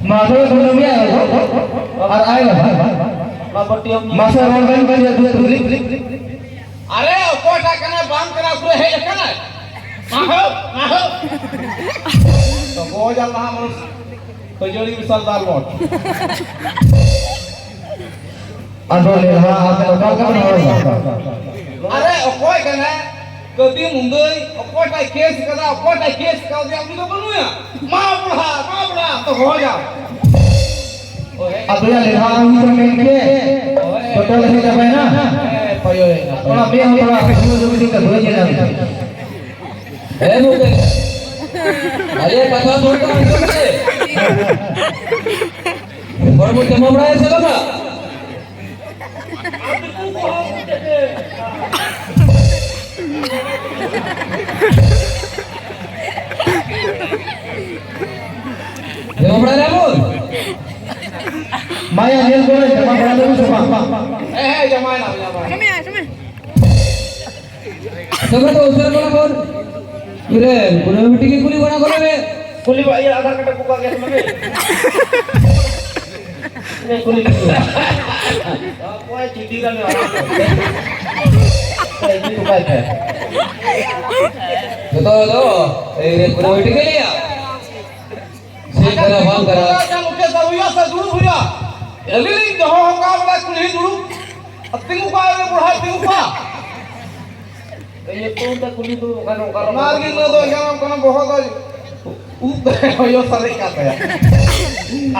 ᱢᱟ ᱛᱚᱵᱮ ᱠᱩᱱᱟᱹᱢᱤ ᱟᱨ ᱟᱭ ᱵᱟᱵᱟ᱾ ᱢᱟᱥᱮ ᱨᱚᱲ ᱵᱮᱱ, ᱵᱮᱱ ᱡᱟᱹᱛᱤ ᱛᱩᱞᱤ᱾ ᱟᱨᱮ, ᱚᱠᱚᱭᱴᱟᱜ ᱠᱟᱱᱟᱭ, ᱵᱟᱝ ᱠᱟᱱᱟ, ᱯᱩᱨᱟᱹ ᱦᱮᱡ ᱟᱠᱟᱱᱟᱭ᱾ ᱢᱟᱦᱚ, ᱢᱟᱦᱚ᱾ ᱛᱚ, ᱜᱚᱡᱟᱞ ᱱᱟᱦᱟᱜ ᱢᱟᱱᱩᱥ, ᱠᱷᱟᱹᱡᱟᱹᱲᱤ ᱢᱮᱥᱟᱞ ᱫᱟᱞ ᱢᱚᱴ᱾ ᱟᱫᱚ ᱞᱮᱞᱦᱟ, ᱟᱯᱮ ᱚᱠᱟ ᱞᱮᱠᱟ ᱯᱮ ᱨᱚᱲ ᱮᱫᱟ? ᱟᱨᱮ, ᱚᱠᱚᱭ ᱠᱟᱱᱟᱭ? ᱠᱟᱹᱫᱤ ᱢᱩᱸᱫᱟᱹᱭ, ᱚᱠᱚᱭᱴᱟᱜ ᱠᱮᱥ ᱠᱟᱫᱟ, ᱚᱠᱚᱭᱴᱟᱜ ᱠᱮᱥ ᱠᱟᱣᱫᱮᱭᱟ, ᱩᱱᱤ ᱫᱚ ᱵᱟᱹᱱᱩᱭᱟ᱾ ᱢᱟ ᱵᱩᱲᱦᱟ, ᱢᱟ ᱵᱩᱲᱦᱟ, ᱛᱚ ᱦᱚᱦᱚᱭᱟ᱾ ᱟᱫᱚᱭᱟ ᱞᱮᱞᱦᱟ, ᱩᱱᱤ ᱫᱚ ᱢᱮᱱ ᱠᱮᱫ, ᱡᱚᱛᱚ ᱞᱮ ᱦᱮᱡ ᱪᱟᱵᱟᱭᱮᱱᱟ᱾ ᱚᱱᱟ ᱢᱤᱫ ᱦᱚᱲ ᱛᱷᱚᱲᱟ ᱵᱷᱩᱞ ᱡᱩᱫᱤ ᱠᱟ ᱵᱟᱹᱧ ᱧᱮᱞ ᱧᱟᱢ ᱠᱮᱫᱟ᱾ ᱦᱮᱸ ᱜᱚᱝᱠᱮ, ᱟᱞᱮ ᱠᱟᱛᱷᱟ ᱫᱚ ᱚᱱᱠᱟ ᱟᱸᱡᱚᱢ ᱯᱮ᱾ ᱦᱚᱲ ᱵᱚ ᱡᱚᱢᱟ ᱵᱟᱲᱟᱭᱟ ᱥᱮ ᱵᱟᱝᱟ? ᱡᱚᱢᱟ ᱵᱟᱲᱟᱭ ᱫᱟᱵᱚᱱ? ᱢᱟᱭᱟ ᱧᱮᱞ ᱠᱚᱨᱮ ᱡᱚᱢᱟ ᱵᱟᱲᱟ ᱞᱮᱵᱚᱱ ᱥᱮ ᱵᱟᱝ? ᱦᱮᱸ, ᱦᱮᱸ, ᱡᱚᱢᱟᱭ ᱱᱟ, ᱡᱚᱢᱟᱭ ᱱᱟ᱾ ᱛᱚᱵᱮ ᱛᱚ ᱩᱥᱟᱹᱨᱟ ᱠᱚᱞᱟ ᱵᱚᱱ᱾ ᱤᱨᱮ, ᱠᱩᱞᱤ ᱢᱤᱫᱴᱤᱡ ᱜᱮ ᱠᱩᱞᱤ ᱵᱟᱲᱟ ᱠᱚᱞᱮ ᱢᱮ᱾ ᱠᱩᱞᱤ ᱵᱟ-, ᱤᱭᱟᱹ, ᱟᱫᱷᱟᱨ ᱠᱟᱨᱰ ᱮ ᱠᱚᱯᱟ ᱜᱮ ᱢᱟᱱᱮ᱾ ᱤᱱᱟᱹ ᱠᱩᱞᱤ ᱠᱩᱞᱤ᱾ ᱚᱠᱚᱭ ᱪᱤᱴᱷᱤ ᱠᱟᱱ ᱱᱚᱣᱟ? ᱚᱠᱚᱭ ᱤᱫᱤ ᱦᱚᱴᱚ ᱠᱟᱭ ᱯᱮ? ᱡᱚᱛᱚ ᱫᱚ, ᱤᱨᱮ, ᱠᱩᱞᱤ ᱢᱤᱫᱴᱤᱡ ᱜᱮ ᱞᱟᱹᱭᱟ᱾ ᱪᱮᱫ ᱠᱟᱱᱟ, ᱵᱟᱝ ᱠᱟᱱᱟ? ᱢᱩᱠᱷᱤᱭᱟᱹ ᱥᱟᱵ ᱦᱩᱭᱩᱜᱼᱟ ᱥᱮ ᱫᱩᱲᱩᱵ ᱦᱩᱭᱩᱜᱼᱟ? ᱟᱹᱞᱤᱧ ᱞᱤᱧ ᱫᱚᱦᱚ ᱟᱠᱟᱫ ᱵᱚᱞᱮ ᱠᱩᱞᱦᱤ ᱫᱩᱲᱩᱵ᱾ ᱟᱨ ᱛᱤᱸᱜᱩ ᱠᱚᱜᱼᱟ, ᱩᱱᱤ ᱵᱩᱲᱦᱟ ᱛᱤᱸᱜᱩ ᱠᱚᱜᱼᱟ᱾ ᱤᱭᱟᱹ ᱠᱚ ᱢᱮᱛᱟ ᱠᱩᱞᱦᱤ ᱫᱩᱲᱩᱵ ᱠᱟᱱᱟ, ᱚᱠᱟ ᱨᱮ ᱚᱱᱟ ᱨᱮᱜᱮ ᱱᱩᱭ ᱫᱚ ᱮᱱᱠᱷᱟᱱ ᱠᱳᱱᱳ ᱵᱚᱦᱚᱜ ᱫᱚ ᱩᱵ ᱫᱚ ᱦᱚᱭᱚ ᱥᱟᱨᱮᱡ ᱠᱟᱜ ᱛᱟᱭᱟ᱾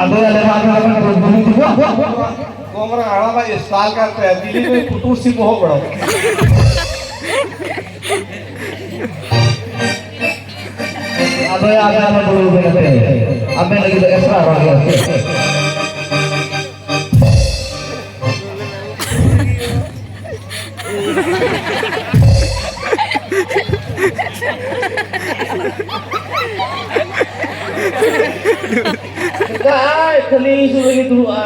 ᱟᱫᱚ ᱟᱞᱮ ᱢᱟ ᱟᱫᱚ ᱟᱞᱮ ᱢᱟ ᱵᱩᱞᱵᱩᱞ ᱫᱩᱲᱩᱵ᱾ ᱠᱚᱢ ᱨᱮ ᱦᱟᱲᱟᱢᱟᱜ style ᱠᱟᱱ ᱛᱟᱭᱟ, ᱫᱤᱞᱤ ᱱᱩᱭ ᱯᱩᱴᱩᱨ ᱥᱤᱢ ᱵᱚᱦᱚᱜ ᱵᱟᱲᱟ᱾ ᱟᱫᱚ ᱟᱵᱮᱱ ᱟᱞᱚ ᱫᱩᱲᱩᱵ ᱵᱮᱱ ᱥᱮ᱾ ᱟᱵᱮᱱ ᱞᱟᱹᱜᱤᱫ ᱫᱚ extra ᱨᱚᱲ ᱜᱮᱭᱟ ᱥᱮ᱾ ᱠᱷᱟᱹᱞᱤ ᱥᱩᱨ ᱨᱮᱜᱮ ᱫᱩᱲᱩᱵᱼᱟ᱾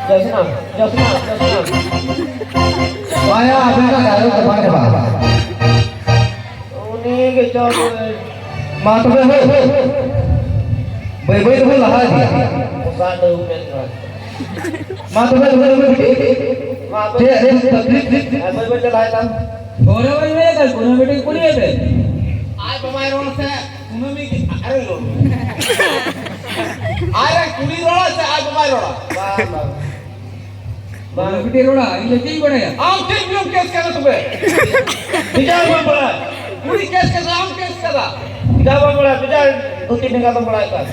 ᱡᱚᱥᱱᱟ, ᱡᱚᱥᱱᱟ, ᱡᱚᱥᱱᱟ᱾ ᱵᱟᱭᱟ, ᱟᱵᱮᱱᱟᱜ dialogue ᱫᱚ ᱵᱟᱝ ᱪᱟᱵᱟᱜᱼᱟ᱾ ᱩᱱᱤ ᱜᱮ ᱪᱚ᱾ ᱢᱟ ᱛᱚᱵᱮ ᱦᱳ᱾ ᱵᱟᱹᱭ ᱵᱟᱹᱭ ᱛᱮᱵᱚᱱ ᱞᱟᱦᱟ ᱤᱫᱤᱭᱟ᱾ ᱚᱠᱟ ᱰᱟᱹᱦᱩ ᱢᱮᱱ ᱠᱟᱱᱟ? ᱢᱟ ᱛᱚᱵᱮ, ᱛᱚᱵᱮ, ᱛᱚᱵᱮ, ᱢᱤᱫᱴᱤᱡ ᱢᱟ ᱪᱮᱫ ᱨᱮ ᱛᱟᱠᱞᱤᱯ? ᱦᱮᱸ, ᱵᱟᱹᱭ ᱵᱟᱹᱭ ᱛᱮ ᱞᱟᱦᱟᱭ ᱛᱟᱢ᱾ ᱜᱚᱨᱚᱵ ᱤᱧ ᱢᱮᱱᱮᱫ ᱠᱟᱱ, ᱠᱳᱱᱳ ᱢᱤᱫᱴᱤᱡ ᱠᱩᱞᱤᱭᱮ ᱯᱮ᱾ ᱟᱡ ᱵᱟᱵᱟᱭ ᱨᱚᱲ ᱥᱮ ᱠᱩᱱᱟᱹᱢᱤ ᱜᱮ ᱟᱨᱚᱭ ᱨᱚᱲ? ᱟᱨ ᱠᱩᱞᱤ ᱨᱚᱲᱟ ᱥᱮ ᱟᱡ ᱵᱟᱵᱟᱭ ᱨᱚᱲᱟ? ᱵᱟᱝ, ᱵᱟᱝ᱾ ᱵᱟᱝ᱾ ᱠᱩᱞᱤ ᱨᱚᱲᱟ, ᱤᱧ ᱫᱚ ᱪᱮᱫ ᱤᱧ ᱵᱟᱲᱟᱭᱟ? ᱟᱢ ᱪᱮᱫ ᱧᱩᱢ ᱠᱮᱥ ᱠᱟᱱᱟ ᱛᱚᱵᱮ? ᱵᱷᱮᱡᱟ ᱵᱟᱢ ᱵᱟᱲᱟᱭᱟ᱾ ᱠᱩᱲᱤ ᱠᱮᱥ ᱠᱟᱫᱟ, ᱟᱢ ᱠᱮᱥ ᱠᱟᱫᱟ᱾ ᱵᱷᱮᱡᱟ ᱵᱟᱢ ᱵᱟᱲᱟᱭᱟ, ᱵᱷᱮᱡᱟ ᱫᱷᱩᱛᱤ ᱰᱮᱸᱜᱟ ᱫᱚᱢ ᱵᱟᱲᱟᱭ ᱠᱟᱱ᱾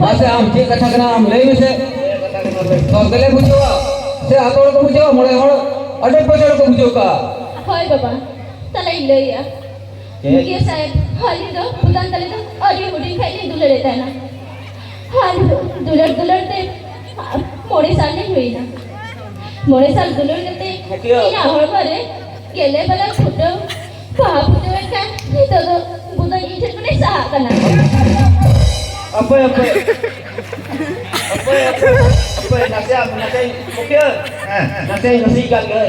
ᱢᱟᱥᱮ ᱟᱢ ᱪᱮᱫ ᱠᱟᱛᱷᱟ ᱠᱟᱱᱟ ᱟᱢ ᱞᱟᱹᱭ ᱢᱮᱥᱮ᱾ ᱥᱚᱵ ᱜᱮᱞᱮ ᱵᱩᱡᱷᱟᱹᱣᱟ ᱥᱮ ᱟᱛᱳ ᱦᱚᱲ ᱠᱚ ᱵᱩᱡᱷᱟᱹᱣᱟ, ᱢᱚᱬᱮ ᱦᱚᱲ ᱟᱹᱰᱤ ᱯᱟᱹᱪᱷᱟᱹᱲ ᱠᱚ ᱵᱩᱡᱷᱟᱹᱣ ᱠᱟᱜᱼᱟ᱾ ᱦᱳᱭ ᱵᱟᱵᱟ, ᱛᱟᱦᱞᱮᱧ ᱞᱟᱹᱭᱟ᱾ ᱪᱮᱫ? ᱢᱩᱠᱷᱤᱭᱟᱹ ᱥᱟᱦᱮᱵᱽ, ᱟᱹᱞᱤᱧ ᱫᱚ ᱵᱷᱩᱛᱟᱱ ᱛᱟᱞᱮ ᱫᱚ ᱟᱹᱰᱤ ᱦᱩᱰᱤᱧ ᱠᱷᱚᱱ ᱞᱤᱧ ᱫᱩᱞᱟᱹᱲᱮᱫ ᱛᱟᱦᱮᱱᱟ᱾ ᱟᱨ ᱫᱩᱞᱟᱹᱲ ᱫᱩᱞᱟᱹᱲ ᱛᱮ ᱢᱚᱬᱮ ᱥᱟᱞ ᱞᱤᱧ ᱦᱩᱭᱱᱟ᱾ ᱢᱚᱬᱮ ᱥᱟᱞ ᱫᱩᱞᱟᱹᱲ ᱠᱟᱛᱮ ᱢᱩᱠᱷᱤᱭᱟᱹ᱾ ᱤᱧᱟᱹᱜ ᱦᱚᱲᱢᱚ ᱨᱮ ᱜᱮᱞᱮ ᱵᱟᱞᱟ ᱯᱷᱩᱴᱟᱹᱣ, ᱵᱟᱦᱟ ᱯᱷᱩᱴᱟᱹᱣ ᱮᱱ ᱠᱷᱟᱱ ᱱᱤᱛᱚᱜ ᱫᱚ ᱵᱷᱩᱛᱟᱱ ᱤᱧ ᱴᱷᱮᱱ ᱠᱷᱚᱱᱮ ᱥᱟᱦᱟᱜ ᱠᱟᱱᱟ᱾ ᱟᱯᱮ, ᱟᱯᱮ᱾ ᱟᱯᱮ, ᱟᱯᱮ, ᱟᱯᱮ, ᱱᱟᱥᱮᱭᱟᱜ, ᱱᱟᱥᱮ ᱢᱩᱠᱷᱤᱭᱟᱹ᱾ ᱦᱮᱸ᱾ ᱱᱟᱥᱮ ᱱᱟᱥᱮ ᱠᱟᱱ ᱜᱮ᱾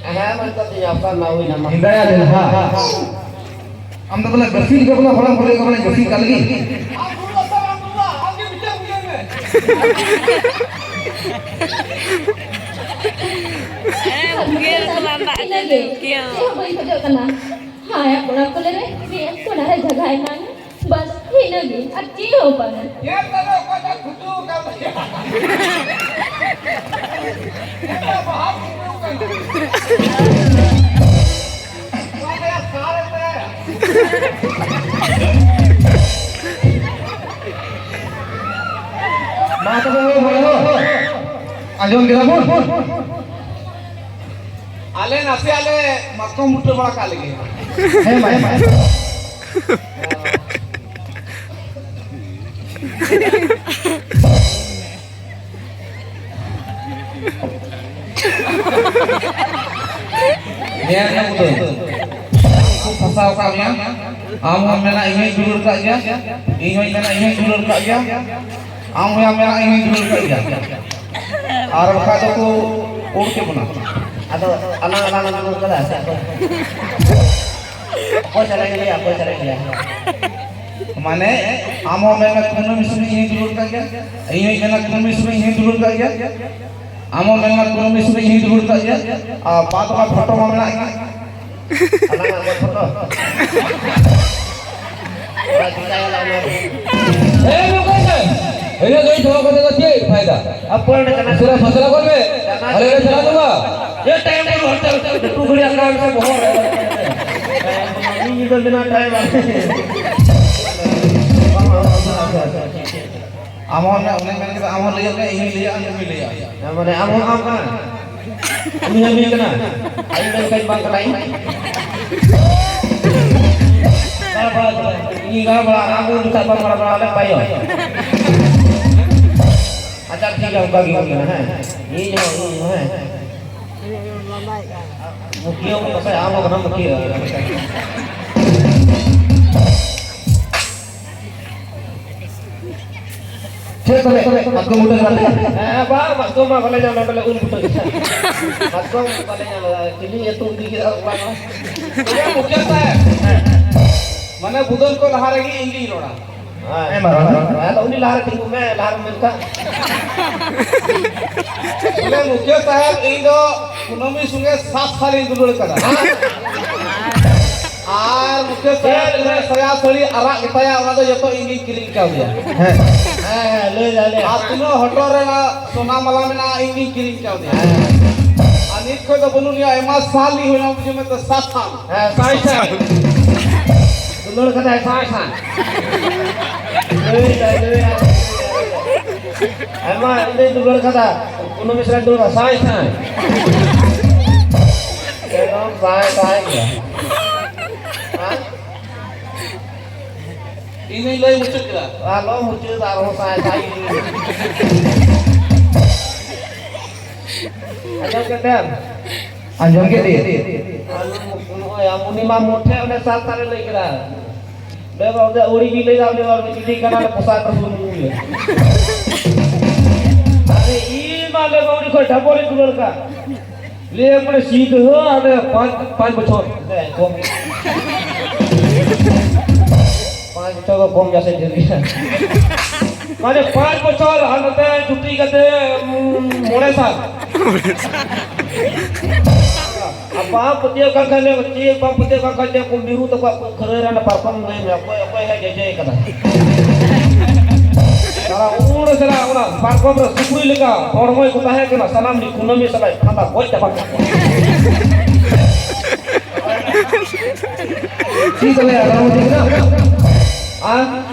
ᱦᱮᱸ, ᱢᱟ, ᱱᱤᱛᱚᱜ ᱫᱚ ᱧᱟᱯᱟᱢ ᱢᱟ ᱦᱩᱭᱱᱟ, ᱢᱟ᱾ ᱦᱤᱱᱫᱟᱭᱟ ᱫᱮᱞᱦᱟ᱾ ᱟᱢ ᱫᱚ ᱵᱚᱞᱮ ᱜᱟᱹᱥᱤ ᱞᱮᱠᱟ ᱵᱚᱞᱮ ᱦᱚᱲᱮᱢ ᱵᱚᱞᱮ ᱜᱟᱹᱥᱤ ᱠᱟᱱ ᱞᱟᱹᱜᱤᱫ᱾ ᱦᱮᱸ, ᱵᱩᱜᱤ ᱨᱮᱠᱚ ᱞᱟᱸᱫᱟ ᱦᱚᱪᱚ ᱤᱱᱟᱹᱜᱮ᱾ ᱠᱮᱭᱟ᱾ ᱪᱮᱫ ᱦᱚᱸ ᱵᱟᱹᱧ ᱠᱷᱚᱡᱚᱜ ᱠᱟᱱᱟ᱾ ᱦᱮᱸ, ᱚᱲᱟᱜ ᱠᱚᱞᱮ ᱨᱮ ᱢᱤᱫ ᱠᱚᱲᱟ ᱨᱮ ᱡᱟᱭᱜᱟ ᱮᱢᱟᱭ ᱢᱮ᱾ ᱵᱟᱥ, ᱤᱱᱟᱹᱜᱮ, ᱟᱨ ᱪᱮᱫ ᱦᱚᱸ ᱵᱟᱝᱟ᱾ ᱧᱮᱞ ᱛᱟᱞᱮ ᱚᱠᱚᱭᱴᱟᱜ ᱠᱷᱩᱪᱩ ᱟᱠᱟᱱ ᱛᱟᱭᱟ᱾ ᱧᱮᱞ ᱛᱟᱞᱮ ᱵᱟᱦᱟ ᱠᱷᱩᱪᱩ ᱟᱠᱟᱱ᱾ ᱚᱱᱟ ᱛᱮᱭᱟᱜ ᱥᱟᱨ ᱮ ᱢᱮ᱾ ᱢᱟ ᱛᱚᱵᱮ ᱦᱳ, ᱢᱚᱬᱮ ᱦᱚᱲ᱾ ᱟᱸᱡᱚᱢ ᱠᱮᱫᱟ ᱵᱚᱱ? ᱟᱞᱮ ᱱᱟᱥᱮ ᱟᱞᱮ ᱢᱟᱛᱠᱚᱢ ᱵᱩᱴᱟᱹ ᱵᱟᱲᱟ ᱠᱟᱜ ᱞᱮᱜᱮ᱾ ᱦᱮᱸ, ᱢᱟ, ᱦᱮᱸ, ᱢᱟ᱾ ᱧᱮᱞ ᱢᱮ ᱩᱫᱟᱹᱭ᱾ ᱠᱚ ᱯᱷᱟᱸᱥᱟᱣ ᱠᱟᱜ ᱢᱮᱭᱟ᱾ ᱟᱢ ᱦᱚᱸᱢ ᱢᱮᱱᱟ, "ᱤᱧ ᱦᱚᱸᱧ ᱫᱩᱞᱟᱹᱲ ᱠᱟᱜ ᱜᱮᱭᱟ, ᱤᱧ ᱦᱚᱸᱧ ᱢᱮᱱᱟ, ᱤᱧ ᱦᱚᱸᱧ ᱫᱩᱞᱟᱹᱲ ᱠᱟᱜ ᱜᱮᱭᱟ", ᱟᱢ ᱦᱚᱸᱭᱟᱢ ᱢᱮᱱᱟ, "ᱤᱧ ᱦᱚᱸᱧ ᱫᱩᱞᱟᱹᱲ ᱠᱟᱜ ᱜᱮᱭᱟ", ᱟᱨ ᱵᱟᱠᱷᱟᱡ ᱫᱚᱠᱚ ᱩᱲ ᱠᱮ ᱵᱚᱱᱟ᱾ ᱟᱫᱚ ᱟᱞᱟᱝ ᱟᱞᱟᱝ ᱞᱟᱝ ᱫᱩᱲᱩᱵ ᱠᱟᱫᱟ ᱥᱮ ᱚᱠᱚᱭ? ᱚᱠᱚᱭ ᱪᱟᱞᱟᱜ ᱜᱮᱭᱟ, ᱚᱠᱚᱭ ᱪᱟᱞᱟᱜ ᱜᱮᱭᱟ? ᱢᱟᱱᱮ, ᱟᱢ ᱦᱚᱸ ᱢᱮᱱ ᱢᱮ, ᱠᱩᱱᱟᱹᱢᱤ ᱥᱚᱢᱚᱭ ᱤᱧ ᱦᱚᱸᱧ ᱫᱩᱞᱟᱹᱲ ᱠᱟᱜ ᱜᱮᱭᱟ, ᱤᱧ ᱦᱚᱸᱧ ᱢᱮᱱᱟ, ᱠᱩᱱᱟᱹᱢᱤ ᱥᱚᱢᱚᱭ ᱤᱧ ᱦᱚᱸᱧ ᱫᱩᱞᱟᱹᱲ ᱠᱟᱜ ᱜᱮᱭᱟ, ᱟᱢ ᱦᱚᱸ ᱢᱮᱱ ᱢᱮ, ᱠᱩᱱᱟᱹᱢᱤ ᱥᱚᱢᱚᱭ ᱤᱧ ᱦᱚᱸᱧ ᱫᱩᱞᱟᱹᱲ ᱠᱟᱜ ᱜᱮᱭᱟ, ᱟᱨ ᱵᱟᱫ ᱢᱟ ᱯᱷᱳᱴᱳ ᱢᱟ ᱢᱮᱱᱟᱜ ᱜᱮ᱾ ᱟᱞᱟᱝᱟᱜ ᱜᱚᱞᱯᱷᱚ ᱫᱚ᱾ ᱚᱱᱟ ᱪᱤᱠᱟᱹᱭᱟᱞᱟᱝ ᱚᱱᱟ ᱫᱚ? ᱮ, ᱱᱚᱝᱠᱟᱭ ᱢᱮ᱾ ᱤᱱᱟᱹ ᱫᱚ ᱤᱧ ᱫᱚᱦᱚ ᱠᱟᱛᱮ ᱫᱚ ᱪᱮᱫ ᱯᱷᱟᱭᱫᱟ? ᱟᱯᱚᱭ ᱚᱸᱰᱮ ᱠᱟᱱᱟ᱾ ᱩᱥᱟᱹᱨᱟ ᱯᱷᱟᱥᱞᱟ ᱜᱚᱫ ᱢᱮ᱾ ᱟᱞᱮ ᱞᱮ ᱪᱟᱞᱟᱜ ᱛᱟᱢᱟ᱾ ᱮ, ᱴᱟᱭᱤᱢ ᱵᱟᱹᱱᱩᱜ, ᱦᱟᱱᱛᱮ ᱞᱩᱛᱩᱨ ᱜᱷᱟᱹᱲᱤ ᱟᱠᱟᱱ ᱥᱮ ᱵᱚᱦᱚᱜ ᱨᱮ᱾ ᱢᱤᱫ ᱧᱤᱫᱟᱹ ᱵᱮᱱᱟᱣ ᱴᱟᱭᱤᱢ ᱵᱟᱝ᱾ ᱟᱢ ᱦᱚᱸ ᱚᱱᱮ, ᱚᱱᱮ ᱢᱮᱱ ᱠᱮᱫᱟ, ᱟᱢ ᱦᱚᱸ ᱞᱟᱹᱭᱟᱜ ᱢᱮ, ᱤᱧ ᱦᱚᱸᱧ ᱞᱟᱹᱭᱟ, ᱟᱢ ᱦᱚᱸᱢ ᱞᱟᱹᱭᱟ᱾ ᱦᱮᱸ, ᱢᱟᱱᱮ ᱟᱢ ᱦᱚᱸ ᱟᱢ ᱠᱟᱱᱟ᱾ ᱩᱱᱤ ᱦᱚᱸ ᱢᱤᱫ ᱠᱟᱱᱟ᱾ ᱟᱹᱞᱤᱧ ᱫᱚ ᱮᱱᱠᱷᱟᱱ ᱵᱟᱝ ᱠᱟᱱᱟᱭ᱾ ᱜᱟᱲ ᱵᱟᱲᱟ ᱠᱟᱱᱟᱭ᱾ ᱤᱧ ᱜᱟᱲ ᱵᱟᱲᱟ, ᱟᱢ ᱫᱚ ᱢᱮᱛᱟᱜ ᱵᱟᱢ ᱜᱟᱲ ᱵᱟᱲᱟ ᱞᱮ ᱯᱟᱭᱚ᱾ ᱟᱪᱪᱷᱟ, ᱴᱷᱤᱠ ᱜᱮᱭᱟ, ᱚᱱᱠᱟ ᱜᱮ ᱦᱩᱭ ᱠᱟᱱᱟ, ᱦᱮᱸ᱾ ᱤᱧ ᱦᱚᱸ, ᱤᱧ ᱦᱚᱸ, ᱦᱮᱸ᱾ ᱢᱩᱠᱷᱤᱭᱟᱹ ᱠᱚ ᱯᱟᱥᱮ ᱟᱢ ᱦᱚᱸ ᱠᱟᱱᱟᱢ ᱢᱩᱠᱷᱤᱭᱟᱹ᱾ ᱪᱮᱫ ᱛᱚᱵᱮ, ᱢᱟᱛᱠᱚᱢ ᱵᱩᱴᱟᱹ ᱠᱟᱱᱟ ᱯᱮ? ᱦᱮᱸ, ᱵᱟᱝ, ᱢᱟᱛᱠᱚᱢ ᱢᱟ ᱵᱟᱞᱮ ᱧᱟᱢ ᱞᱮᱫ, ᱩᱞ ᱵᱩᱴᱟᱹ ᱜᱮ᱾ ᱢᱟᱛᱠᱚᱢ ᱵᱟᱞᱮ ᱧᱟᱢ ᱞᱮᱫᱟ, ᱪᱤᱞᱤ ᱟᱹᱛᱩ ᱤᱫᱤ ᱠᱮᱫᱟ ᱚᱲᱟᱜ ᱢᱟ᱾ ᱛᱚᱵᱮ ᱢᱩᱠᱷᱤᱭᱟᱹ ᱥᱟᱦᱮᱵᱽ, ᱢᱟᱱᱮ ᱵᱩᱫᱟᱹᱱ ᱠᱚ ᱞᱟᱦᱟ ᱨᱮᱜᱮ ᱤᱧ ᱜᱤᱧ ᱨᱚᱲᱟ᱾ ᱦᱮᱸ, ᱢᱟ ᱨᱚᱲ ᱢᱮ᱾ ᱟᱫᱚ ᱩᱱᱤ ᱞᱟᱦᱟ ᱨᱮ ᱛᱤᱸᱜᱩ ᱢᱮ, ᱞᱟᱦᱟ ᱨᱮ ᱢᱮᱱ ᱠᱟᱜ᱾ ᱵᱚᱞᱮ ᱢᱩᱠᱷᱤᱭᱟᱹ ᱥᱟᱦᱮᱵᱽ, ᱤᱧ ᱫᱚ ᱠᱩᱱᱟᱹᱢᱤ ᱥᱚᱸᱜᱮ ᱥᱟᱛ ᱥᱟᱞ ᱤᱧ ᱫᱩᱞᱟᱹᱲ ᱠᱟᱫᱟ᱾ ᱟᱨ ᱢᱩᱠᱷᱤᱭᱟᱹ ᱥᱟᱦᱮᱵᱽ ᱡᱟᱦᱟᱸ ᱥᱟᱭᱟ ᱥᱟᱹᱲᱤ ᱟᱨᱟᱜ ᱜᱮᱛᱟᱭᱟ, ᱚᱱᱟ ᱫᱚ ᱡᱚᱛᱚ ᱤᱧ ᱜᱤᱧ ᱠᱤᱨᱤᱧ ᱠᱟᱣᱫᱮᱭᱟ᱾ ᱦᱮᱸ᱾ ᱦᱮᱸ, ᱦᱮᱸ, ᱞᱟᱹᱭ ᱫᱟ, ᱞᱟᱹᱭ ᱫᱟ᱾ ᱟᱨ ᱛᱤᱱᱟᱹᱜ ᱦᱚᱴᱚᱜ ᱨᱮ ᱚᱱᱟ ᱥᱚᱱᱟ ᱢᱟᱞᱟ ᱢᱮᱱᱟᱜᱼᱟ, ᱤᱧ ᱜᱤᱧ ᱠᱤᱨᱤᱧ ᱠᱟᱣᱫᱮᱭᱟ᱾ ᱦᱮᱸ᱾ ᱟᱨ ᱱᱤᱛ ᱠᱷᱚᱡ ᱫᱚ ᱵᱟᱹᱱᱩᱜ ᱞᱤᱧᱟ, ᱟᱭᱢᱟ ᱥᱟᱞ ᱞᱤᱧ ᱦᱩᱭᱱᱟ, ᱵᱩᱡᱷᱟᱹᱣ ᱢᱮ ᱛᱚ, ᱥᱟᱛ ᱥᱟᱞ᱾ ᱦᱮᱸ, ᱥᱟᱭ ᱥᱟᱭ᱾ ᱫᱩᱞᱟᱹᱲ ᱠᱟᱫᱟᱭ ᱥᱟᱭ ᱥᱟᱭ᱾ ᱞᱟᱹᱭ ᱫᱟᱭ, ᱞᱟᱹᱭ ᱫᱟᱭ᱾ ᱟᱭᱢᱟ ᱤᱧ ᱫᱩᱞᱟᱹᱲ ᱠᱟᱫᱟ, ᱠᱩᱱᱟᱹᱢᱤ ᱥᱚᱨᱮᱱ ᱫᱩᱞᱟᱹᱲ ᱥᱟᱭ ᱥᱟᱭ᱾ ᱮᱠᱫᱚᱢ ᱥᱟᱭ ᱥᱟᱭ ᱜᱮ᱾ ᱦᱮᱸ? ᱤᱧ ᱫᱩᱧ ᱞᱟᱹᱭ ᱢᱩᱪᱟᱹᱫ ᱠᱮᱫᱟ᱾ ᱟᱞᱚ ᱢᱩᱪᱟᱹᱫ, ᱟᱨᱦᱚᱸ ᱥᱟᱭ ᱥᱟᱭ ᱜᱮ᱾ ᱟᱸᱡᱚᱢ ᱠᱮᱫ ᱛᱮᱢ? ᱟᱸᱡᱚᱢ ᱠᱮᱫ ᱜᱮ᱾ ᱟᱞᱚ, ᱱᱚᱜᱼᱚᱭ ᱟᱢ, ᱩᱱᱤ ᱢᱟ ᱢᱚᱴᱷᱮ ᱚᱸᱰᱮ ᱥᱟᱛ ᱥᱟᱞᱮ ᱞᱟᱹᱭ ᱠᱮᱫᱟ᱾ ᱵᱮ ᱵᱟᱵᱟ, ᱚᱸᱰᱮ ᱟᱹᱣᱲᱤ ᱜᱮ ᱞᱟᱹᱭ ᱫᱟ, ᱩᱱᱤ ᱦᱚᱲ ᱡᱩᱫᱤ ᱠᱟᱱᱟ, ᱯᱚᱥᱟᱜ ᱠᱚ ᱥᱩᱱᱩᱢ ᱧᱩᱭᱟ᱾ ᱟᱨᱮ, ᱤᱧ ᱟᱞᱮ ᱵᱟᱹᱣᱲᱤ ᱠᱷᱚᱱ ᱰᱷᱟᱵᱚᱞᱤ ᱫᱩᱞᱟᱹᱲ ᱠᱟ᱾ ᱞᱟᱹᱭ ᱯᱩᱨᱟᱹ ᱥᱤᱫᱷᱟᱹ ᱟᱞᱮ ᱯᱟᱸᱪ, ᱯᱟᱸᱪ ᱵᱚᱪᱷᱚᱨ᱾ ᱫᱮ, ᱠᱚᱢ᱾ ᱯᱟᱸᱪ ᱵᱚᱪᱷᱚᱨ ᱫᱚ ᱠᱚᱢ ᱜᱮᱭᱟ ᱥᱮ ᱰᱷᱮᱨ ᱜᱮᱭᱟ? ᱢᱟᱱᱮ ᱯᱟᱸᱪ ᱵᱚᱪᱷᱚᱨ ᱟᱨ ᱱᱚᱛᱮ ᱪᱩᱴᱤ ᱠᱟᱛᱮ, ᱩᱸ, ᱢᱚᱬᱮ ᱥᱟᱞ᱾ ᱟᱨ ᱵᱟᱢ ᱯᱟᱹᱛᱭᱟᱹᱣ ᱠᱟᱱ ᱠᱷᱟᱱ ᱫᱚ, ᱪᱮᱫ ᱵᱟᱢ ᱯᱟᱹᱛᱭᱟᱹᱣ ᱠᱟᱱ ᱠᱷᱟᱱ ᱫᱚ, ᱩᱱᱠᱩ ᱢᱤᱨᱩ ᱛᱟᱠᱚᱣᱟᱜ ᱠᱷᱟᱹᱨᱟᱹᱭ ᱨᱮ ᱚᱱᱟ ᱯᱟᱨᱠᱚᱢ ᱞᱟᱹᱭ ᱢᱮ, ᱚᱠᱚᱭ, ᱚᱠᱚᱭ ᱦᱮᱡ ᱡᱮᱡᱮ ᱠᱟᱱᱟ? ᱥᱟᱞᱟ ᱩᱱ ᱨᱮ ᱥᱟᱞᱟ ᱚᱱᱟ ᱯᱟᱨᱠᱚᱢ ᱨᱮ ᱥᱩᱠᱨᱤ ᱞᱮᱠᱟ ᱦᱚᱲᱢᱚᱭ ᱠᱚ ᱛᱟᱦᱮᱸ ᱠᱟᱱᱟ, ᱥᱟᱱᱟᱢ ᱨᱤᱱ ᱠᱩᱱᱟᱹᱢᱤ ᱥᱟᱞᱟᱭ ᱯᱷᱟᱸᱫᱟ ᱜᱚᱡ ᱪᱟᱵᱟ ᱠᱮᱫ ᱠᱚᱣᱟ᱾ ᱪᱮᱫ ᱠᱚ ᱞᱟᱹᱭᱟ, ᱨᱚᱲ ᱴᱷᱤᱠ ᱜᱮᱭᱟ? ᱦᱮᱸ?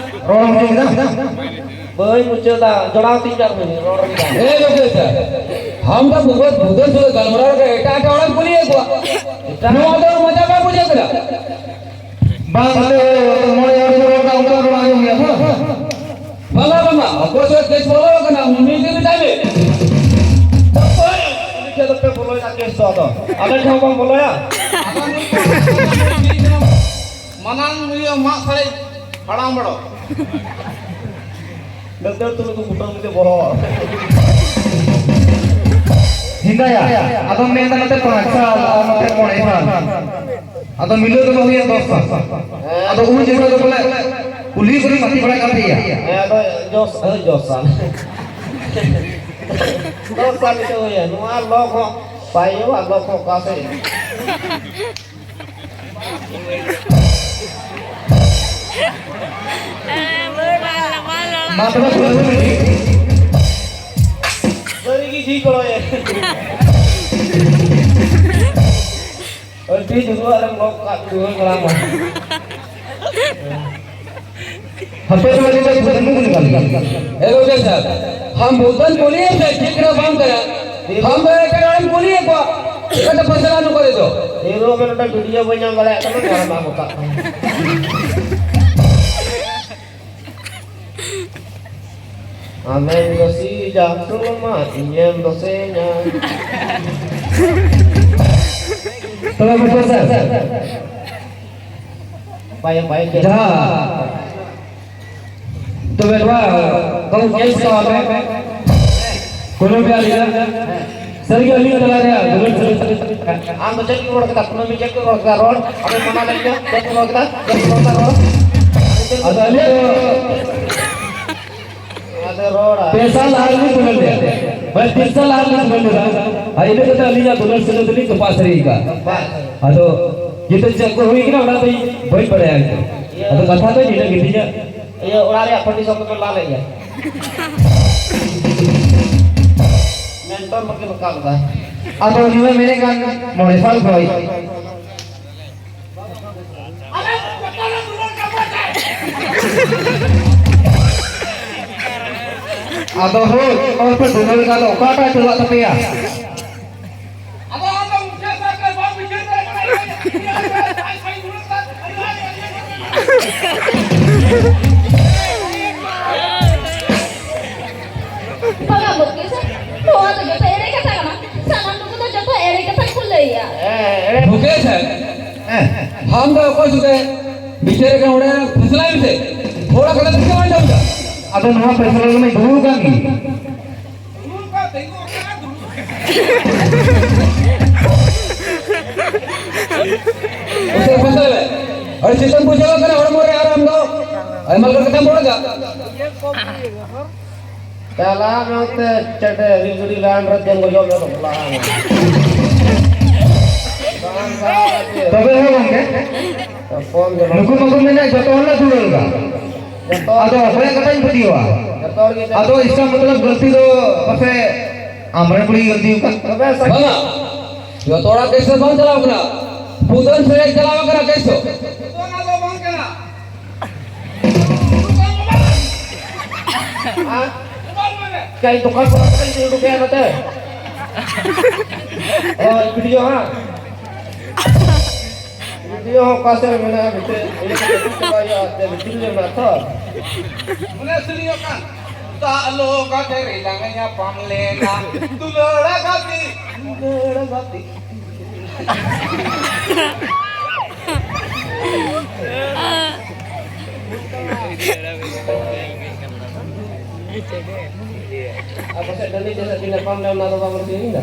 ᱨᱚᱲ ᱴᱷᱤᱠ ᱜᱮᱭᱟ? ᱵᱟᱹᱧ ᱢᱩᱪᱟᱹᱫᱟ, ᱡᱚᱲᱟᱣ ᱛᱤᱧ ᱠᱟᱱ ᱵᱟᱹᱧ ᱨᱚᱲ ᱠᱮᱫᱟ᱾ ᱮ ᱜᱚᱢᱠᱮ ᱥᱟᱨ, ᱟᱢ ᱫᱚ ᱵᱩᱫᱷᱟᱹ ᱵᱩᱫᱷᱟᱹ ᱥᱩᱫᱷᱟᱹ ᱜᱟᱞᱢᱟᱨᱟᱣ ᱨᱮ ᱮᱴᱟᱜ ᱮᱴᱟᱜ ᱦᱚᱲᱮᱢ ᱠᱩᱞᱤᱭᱮᱫ ᱠᱚᱣᱟ᱾ ᱮᱴᱟᱜ? ᱱᱚᱣᱟ ᱫᱚ ᱢᱚᱡᱟ ᱵᱟᱭ ᱵᱩᱡᱷᱟᱹᱜ ᱠᱟᱱᱟ᱾ ᱵᱟᱝ ᱛᱮ ᱢᱚᱬᱮ ᱦᱚᱲ ᱠᱚ ᱨᱚᱲ ᱮᱫᱟ, ᱚᱱᱠᱟ ᱨᱚᱲ ᱟᱸᱡᱚᱢ ᱜᱮᱭᱟ ᱛᱚ᱾ ᱵᱟᱝᱟ, ᱵᱟᱝᱟ, ᱚᱠᱚᱭ ᱥᱮ ᱠᱮᱥ ᱵᱚᱞᱚ ᱟᱠᱟᱱᱟ, ᱩᱱᱤ ᱜᱮ ᱢᱮᱛᱟᱭ ᱢᱮ᱾ ᱚᱠᱚᱭ? ᱩᱱᱤ ᱴᱷᱮᱱ ᱫᱚᱯᱮ ᱵᱚᱞᱚᱭᱟ ᱠᱮᱥ ᱫᱚ ᱟᱫᱚ᱾ ᱟᱞᱮ ᱴᱷᱮᱱ ᱦᱚᱸ ᱵᱟᱝ ᱵᱚᱞᱚᱭᱟ᱾ ᱟᱫᱚ ᱱᱩᱭ ᱢᱟᱱᱟᱝ ᱱᱩᱭ ᱢᱟᱜ ᱥᱟᱲᱮ ᱦᱟᱲᱟᱢ ᱵᱚᱲᱚ᱾ ᱰᱟᱠᱛᱟᱨ ᱛᱩᱞᱩᱡ ᱠᱚ ᱠᱩᱴᱟᱹᱢ ᱛᱮ ᱵᱚᱦᱚᱜ᱾ ᱦᱮᱸᱫᱟᱭᱟ, ᱟᱫᱚᱢ ᱢᱮᱱᱫᱟ ᱱᱚᱛᱮ ᱯᱟᱸᱪ ᱥᱟᱞ ᱟᱨ ᱱᱚᱛᱮ ᱢᱚᱬᱮ ᱥᱟᱞ᱾ ᱟᱫᱚ ᱢᱤᱞᱟᱹᱣ ᱫᱚ ᱦᱩᱭᱩᱜᱼᱟ ᱫᱚᱥ ᱥᱟᱞ᱾ ᱟᱫᱚ ᱩᱱ ᱡᱚᱠᱷᱚᱱ ᱫᱚ ᱵᱚᱞᱮ ᱠᱩᱞᱦᱤ ᱠᱚᱨᱮ ᱜᱟᱛᱮ ᱵᱟᱲᱟᱭ ᱠᱟᱱ ᱛᱟᱦᱮᱸᱭᱟ᱾ ᱦᱮᱸ, ᱟᱫᱚ ᱡᱚᱥ, ᱦᱳᱭ, ᱡᱚᱥ ᱥᱟᱞ᱾ ᱫᱚᱥ ᱥᱟᱞ ᱞᱮᱠᱟ ᱦᱩᱭᱟ᱾ ᱱᱚᱣᱟ ᱞᱚ ᱠᱚ ᱵᱟᱭ ᱦᱩᱭᱩᱜᱼᱟ, ᱞᱚ ᱠᱚ ᱚᱠᱟ ᱥᱮᱫ? ᱢᱟ ᱛᱚᱵᱮ ᱠᱩᱞᱦᱤ ᱨᱮ᱾ ᱥᱟᱹᱨᱤ ᱜᱮ ᱡᱷᱤᱡ ᱜᱚᱲᱚᱭᱮ᱾ ᱟᱹᱰᱤ ᱡᱩᱨᱩᱜ ᱨᱮᱢ ᱜᱚᱜ ᱠᱟᱜ ᱠᱚ ᱦᱟᱲᱟᱢ᱾ ᱦᱟᱯᱮ ᱢᱟ ᱱᱤᱛᱚᱜ ᱵᱩᱫᱷᱟᱹᱱ ᱠᱚ ᱠᱩᱞᱤ ᱠᱟᱱ ᱜᱮᱭᱟ᱾ ᱦᱮᱞᱳ ᱥᱟᱨ, ᱦᱟᱢ ᱵᱩᱫᱷᱟᱹᱱ ᱠᱩᱞᱤᱭᱮ ᱥᱮ ᱴᱷᱤᱠ ᱨᱮ ᱵᱟᱝ ᱠᱟᱱᱟ᱾ ᱦᱟᱢ ᱫᱚ ᱮᱴᱟᱜ ᱦᱚᱲᱮᱢ ᱠᱩᱞᱤᱭᱮᱫ ᱠᱚᱣᱟ᱾ ᱪᱤᱠᱟᱹᱛᱮ ᱯᱚᱭᱥᱟ ᱞᱟᱹᱱᱩ ᱠᱚᱨᱮ ᱫᱚ? ᱦᱤᱨᱳ ᱢᱮ ᱱᱚᱰᱮ ᱵᱷᱤᱰᱤᱭᱳ ᱵᱟᱹᱧ ᱧᱟᱢ ᱫᱟᱲᱮᱭᱟᱜ ᱠᱟᱱᱟ, ᱱᱚᱰᱮ ᱢᱟ ᱜᱚᱴᱟᱜ ᱠᱟᱱᱟ᱾ ᱟᱢᱮᱢ ᱫᱳᱥᱤ ᱡᱟᱢ ᱛᱩᱞᱢᱟ, ᱤᱧᱮᱢ ᱫᱳᱥᱮᱧᱟ᱾ ᱛᱚᱵᱮ ᱵᱩᱡᱷᱟᱹᱣ ᱥᱟᱨ᱾ ᱵᱟᱭ, ᱵᱟᱭ, ᱡᱟᱦᱟᱸ ᱛᱚᱵᱮ ᱱᱚᱣᱟ ᱵᱟᱹᱵᱩ ᱧᱮᱞ ᱥᱟᱢᱴᱟᱣ ᱢᱮ᱾ ᱠᱩᱱᱟᱹᱢᱤ ᱟᱹᱞᱤᱧᱟᱜ, ᱥᱟᱹᱨᱤᱜᱮ ᱟᱹᱞᱤᱧ ᱛᱟᱞᱟ ᱨᱮ ᱫᱩᱞᱟᱹᱲ ᱥᱟᱹᱜᱟᱹᱭ᱾ ᱟᱢ ᱫᱚ ᱪᱮᱫ ᱠᱚ ᱨᱚᱲ ᱠᱮᱫᱟ? ᱠᱩᱱᱟᱹᱢᱤ ᱪᱮᱫ ᱠᱚ ᱨᱚᱲ ᱠᱮᱫᱟ? ᱨᱚᱲ, ᱟᱢᱮᱢ ᱢᱟᱱᱟ ᱞᱮᱫ ᱞᱤᱧᱟ, ᱪᱮᱫ ᱠᱚ ᱨᱚᱲ ᱠᱮᱫᱟ? ᱪᱮᱫ ᱠᱚ ᱨᱚᱲ ᱠᱮᱫᱟ? ᱨᱚᱲ᱾ ᱟᱫᱚ ᱟᱹᱞᱤᱧ ᱫᱚ ᱟᱫᱚ ᱨᱚᱲᱟ᱾ ᱯᱮ ᱥᱟᱞ ᱞᱟᱦᱟ ᱨᱮᱞᱤᱧ ᱫᱩᱞᱟᱹᱲ ᱞᱮᱫᱟ, ᱢᱟᱱᱮ ᱛᱤᱱ ᱥᱟᱞ ᱞᱟᱦᱟ ᱨᱮᱞᱤᱧ ᱫᱩᱞᱟᱹᱲ ᱞᱮᱫᱟ, ᱟᱨ ᱤᱱᱟᱹ ᱠᱟᱛᱮ ᱟᱹᱞᱤᱧᱟᱜ ᱫᱩᱞᱟᱹᱲ ᱥᱟᱹᱜᱟᱹᱭ ᱫᱚᱞᱤᱧ ᱛᱚᱯᱟᱜ ᱥᱟᱹᱨᱤ ᱟᱠᱟᱫ᱾ ᱟᱫᱚ ᱡᱮᱛᱮ ᱪᱮᱫ ᱠᱚ ᱦᱩᱭ ᱠᱟᱱᱟ, ᱚᱱᱟ ᱫᱚ ᱤᱧ ᱵᱟᱹᱧ ᱵᱟᱲᱟᱭᱟ ᱤᱧ ᱫᱚ᱾ ᱟᱫᱚ ᱠᱟᱛᱷᱟ ᱫᱚ ᱱᱤᱱᱟᱹ ᱜᱮ ᱛᱤᱧᱟ᱾ ᱤᱭᱟᱹ, ᱚᱲᱟᱜ ᱨᱮᱭᱟᱜ ᱯᱟᱹᱴᱤ ᱥᱚᱵᱫᱚ ᱯᱮ ᱞᱟ ᱞᱮᱫ ᱜᱮᱭᱟ? ᱢᱮᱱᱴᱚᱨ ᱵᱟᱹᱠᱤᱱ ᱨᱟᱠᱟᱵ ᱮᱫᱟ᱾ ᱟᱫᱚ ᱩᱱᱤ ᱢᱟ ᱢᱮᱱᱮᱫ ᱠᱟᱱ ᱢᱚᱬᱮ ᱥᱟᱞ ᱠᱷᱚᱡ᱾ ᱟᱫᱚ ᱦᱳᱭ, ᱚᱠᱚᱭ ᱯᱮ ᱫᱩᱞᱟᱹᱲ ᱠᱟᱫ ᱫᱚ, ᱚᱠᱟᱴᱟᱜ ᱪᱟᱞᱟᱜ ᱛᱟᱯᱮᱭᱟ? ᱵᱟᱝᱟ ᱢᱩᱠᱮᱥ, ᱱᱚᱣᱟ ᱫᱚ ᱡᱚᱛᱚ ᱮᱲᱮ ᱠᱟᱛᱷᱟ ᱠᱟᱱᱟ᱾ ᱥᱟᱱᱟᱢ ᱴᱩᱠᱩ ᱫᱚ ᱡᱚᱛᱚ ᱮᱲᱮ ᱠᱟᱛᱷᱟ ᱠᱚ ᱞᱟᱹᱭᱟ᱾ ᱦᱮᱸ, ᱮᱲᱮ᱾ ᱢᱩᱠᱮᱥ, ᱦᱮᱸ᱾ ᱟᱢ ᱫᱚ ᱚᱠᱚᱭ ᱥᱩᱫᱷᱟᱹ ᱵᱤᱪᱟᱹᱨ ᱠᱟᱱᱟ, ᱚᱸᱰᱮ ᱯᱷᱮᱥᱞᱟᱭ ᱢᱮᱥᱮ᱾ ᱛᱷᱚᱲᱟ ᱠᱟᱛᱷᱟ ᱴᱷᱤᱠ ᱵᱟᱝ ᱟᱸᱡᱚᱢ ᱮᱫᱟ᱾ ᱟᱫᱚ ᱱᱚᱣᱟ ᱯᱷᱮᱥᱞᱟ ᱨᱮ ᱢᱟ ᱫᱩᱲᱩᱵ ᱠᱟᱱ ᱜᱮ᱾ ᱩᱥᱟᱹᱨᱟ ᱯᱷᱮᱥᱞᱟ ᱞᱮ᱾ ᱟᱹᱰᱤ ᱪᱮᱛᱟᱱ ᱵᱩᱡᱷᱟᱹᱣ ᱠᱟᱱᱟ ᱦᱚᱲᱢᱚ ᱨᱮ ᱟᱨ ᱟᱢ ᱫᱚ ᱟᱭᱢᱟ ᱞᱮᱠᱟ ᱠᱟᱛᱷᱟᱢ ᱨᱚᱲ ᱮᱫᱟ᱾ ᱪᱟᱞᱟᱜ ᱢᱮ ᱚᱱᱛᱮ ᱪᱮᱰᱮ ᱨᱤᱞ ᱜᱟᱹᱰᱤ ᱞᱟᱭᱤᱱ ᱨᱮ ᱛᱮᱱ ᱜᱚᱡᱚᱜ ᱢᱮ ᱵᱟᱯᱞᱟ᱾ ᱛᱚᱵᱮ ᱦᱚᱸ ᱜᱚᱝᱠᱮ, ᱯᱷᱳᱱ ᱜᱮ ᱵᱟᱝ᱾ ᱱᱩᱠᱩ ᱢᱟᱠᱚ ᱢᱮᱱᱟ ᱡᱚᱛᱚ ᱦᱚᱲ ᱞᱮ ᱫᱩᱞᱟᱹᱲ ᱫᱟ᱾ ᱡᱚᱛᱚ ᱟᱫᱚ ᱚᱠᱚᱭᱟᱜ ᱠᱟᱛᱷᱟᱧ ᱯᱟᱹᱛᱭᱟᱹᱣᱟ? ᱡᱚᱛᱚ ᱦᱚᱲ ᱜᱮ ᱟᱫᱚ ᱤᱥᱠᱟ ᱢᱚᱛᱞᱚᱵ ᱜᱟᱹᱞᱛᱤ ᱫᱚ ᱯᱟᱥᱮ ᱟᱢᱨᱮᱱ ᱠᱩᱲᱤ ᱜᱟᱹᱞᱛᱤ ᱟᱠᱟᱫ᱾ ᱛᱚᱵᱮ ᱥᱟ- ᱵᱟᱝᱟ, ᱡᱚᱛᱚ ᱦᱚᱲᱟᱜ ᱠᱮᱥ ᱫᱚ ᱵᱟᱝ ᱪᱟᱞᱟᱣ ᱠᱟᱱᱟ, ᱯᱩᱛᱟᱹᱱ ᱥᱮᱫ ᱪᱟᱞᱟᱣ ᱠᱟᱱᱟ ᱠᱮᱥ ᱫᱚ᱾ ᱚᱱᱟ ᱫᱚ ᱵᱟᱝ ᱠᱟᱱᱟ᱾ ᱦᱮᱸ? ᱠᱟᱹᱡ ᱫᱚᱠᱟᱱ ᱠᱷᱚᱱᱟᱜ ᱠᱟᱹᱡ ᱩᱰᱩᱠᱮᱜᱼᱟ ᱱᱚᱛᱮ᱾ ᱦᱳᱭ, ᱵᱷᱤᱰᱤᱭᱳ ᱦᱟᱸᱜ᱾ ᱵᱷᱤᱰᱤᱭᱳ ᱦᱚᱸ ᱚᱠᱟ ᱥᱮᱫ ᱨᱮ ᱢᱮᱱᱟᱜᱼᱟ? ᱵᱷᱤᱛᱤᱨ ᱨᱮ ᱪᱟᱵᱟᱭ ᱦᱩᱭᱩᱜᱼᱟ, ᱮᱱᱛᱮ ᱵᱷᱤᱛᱤᱨ ᱨᱮ ᱢᱮᱱᱟᱜᱼᱟ ᱛᱚ᱾ ᱢᱚᱱᱮ ᱥᱤᱨᱤᱧᱚᱜ ᱠᱟᱱ᱾ ᱫᱟᱜ ᱞᱚ ᱜᱟᱰᱮ ᱨᱮ ᱞᱟᱝ ᱧᱟᱯᱟᱢ ᱞᱮᱱᱟ᱾ ᱫᱩᱞᱟᱹᱲ ᱜᱟᱛᱮ, ᱫᱩᱞᱟᱹᱲ ᱜᱟᱛᱮ᱾ ᱟᱨ ᱯᱟᱥᱮᱡ ᱰᱟᱹᱞᱤ ᱡᱟᱹᱥᱛᱤ ᱧᱟᱯᱟᱢ ᱞᱮ, ᱚᱱᱟ ᱫᱚ ᱵᱟᱵᱚᱱ ᱥᱮᱨᱮᱧ ᱫᱟ᱾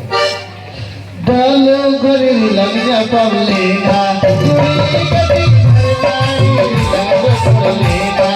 ᱫᱟᱞᱚ ᱜᱷᱟᱹᱲᱤ ᱞᱟᱝ ᱧᱟᱯᱟᱢ ᱞᱮᱱᱟ, ᱠᱩᱲᱤ ᱠᱟᱹᱴᱤᱡ ᱜᱷᱟᱹᱲᱤ ᱞᱟᱝ ᱨᱚᱯᱚᱲ ᱞᱮᱱᱟ᱾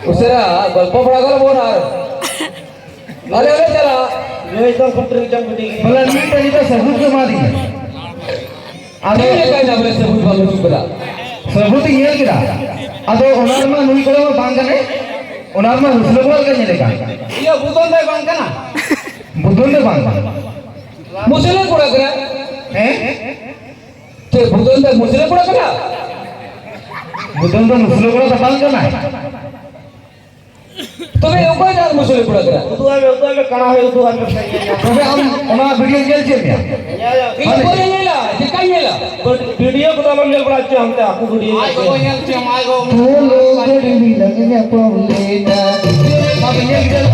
ᱩᱥᱟᱹᱨᱟ ᱜᱚᱞᱯᱚ ᱵᱟᱲᱟ ᱜᱚᱞᱯᱚ ᱟᱨ ᱟᱞᱮ ᱟᱞᱮ ᱪᱟᱞᱟᱜ᱾ ᱱᱩᱭ ᱫᱚ ᱠᱩᱴᱨᱤ ᱡᱚᱢ ᱜᱤᱰᱤ᱾ ᱵᱚᱞᱮ ᱢᱤᱫᱴᱮᱱ ᱱᱤᱛᱚᱜ ᱥᱟᱹᱵᱩᱛ ᱠᱚ ᱮᱢᱟ ᱫᱤᱧᱟ᱾ ᱟᱫᱚ ᱪᱮᱫ ᱞᱮᱠᱟ ᱧᱟᱢ ᱨᱮ ᱥᱟᱹᱵᱩᱛ ᱵᱟᱢ ᱩᱫᱩᱜ ᱠᱟᱫᱟ? ᱥᱟᱹᱵᱩᱛ ᱤᱧ ᱧᱮᱞ ᱠᱮᱫᱟ᱾ ᱟᱫᱚ ᱚᱱᱟ ᱨᱮᱢᱟ ᱱᱩᱭ ᱠᱚᱲᱟ ᱢᱟ ᱵᱟᱝ ᱠᱟᱱᱟᱭ, ᱚᱱᱟ ᱨᱮᱢᱟ ᱦᱩᱥᱞᱟᱹ ᱠᱚᱲᱟ ᱞᱮᱠᱟ ᱧᱮᱞᱮ ᱠᱟᱱ᱾ ᱤᱭᱟᱹ ᱵᱩᱫᱚᱱ ᱫᱚᱭ ᱵᱟᱝ ᱠᱟᱱᱟ᱾ ᱵᱩᱫᱚᱱ ᱫᱚ ᱵᱟᱝ ᱠᱟᱱᱟ᱾ ᱢᱩᱥᱞᱟᱹ ᱠᱚᱲᱟ ᱠᱟᱱᱟ᱾ ᱦᱮᱸ? ᱪᱮᱫ ᱵᱩᱫᱚᱱ ᱫᱚ ᱢᱩᱥᱞᱟᱹ ᱠᱚᱲᱟ ᱠᱟᱱᱟ? ᱵᱩᱫᱚᱱ ᱫᱚ ᱢᱩᱥᱞᱟᱹ ᱠᱚᱲᱟ ᱫᱚ ᱵᱟᱝ ᱠᱟᱱᱟᱭ᱾ ᱛᱚᱵᱮ ᱚᱠᱚᱭ ᱫᱚ ᱢᱩᱥᱞᱟᱹ ᱠᱚᱲᱟ ᱠᱟᱱᱟ? ᱩᱫᱩᱜ ᱟᱭ ᱢᱮ, ᱩᱫᱩᱜ ᱟᱭ ᱢᱮ, ᱠᱟᱬᱟ ᱦᱚᱭ ᱩᱫᱩᱜ ᱟᱭ ᱢᱮ᱾ ᱛᱚᱵᱮ ᱟᱢ ᱚᱱᱟ ᱵᱷᱤᱰᱤᱭᱳ ᱧᱮᱞ ᱪᱮᱫ ᱢᱮᱭᱟ? ᱧᱮᱞ, ᱤᱧ ᱯᱚᱨᱮ ᱧᱮᱞᱟ, ᱪᱮᱠᱟᱧ ᱧᱮᱞᱟ? ᱵᱷᱤᱰᱤᱭᱳ ᱠᱚᱫᱚ ᱟᱞᱚᱢ ᱧᱮᱞ ᱵᱟᱲᱟ ᱦᱚᱪᱚᱭᱟ, ᱦᱟᱱᱛᱮ ᱟᱠᱚ ᱵᱷᱤᱰᱤᱭᱳ ᱧᱮᱞ ᱦᱚᱪᱚᱭᱟ᱾ ᱛᱚ ᱞᱚᱜᱚᱱ ᱨᱤᱞᱟᱹᱝ ᱧᱟᱯᱟᱢ ᱞᱮᱱᱟ᱾ ᱵᱟᱯᱮ ᱧᱮᱞ ᱠᱮᱫᱟ?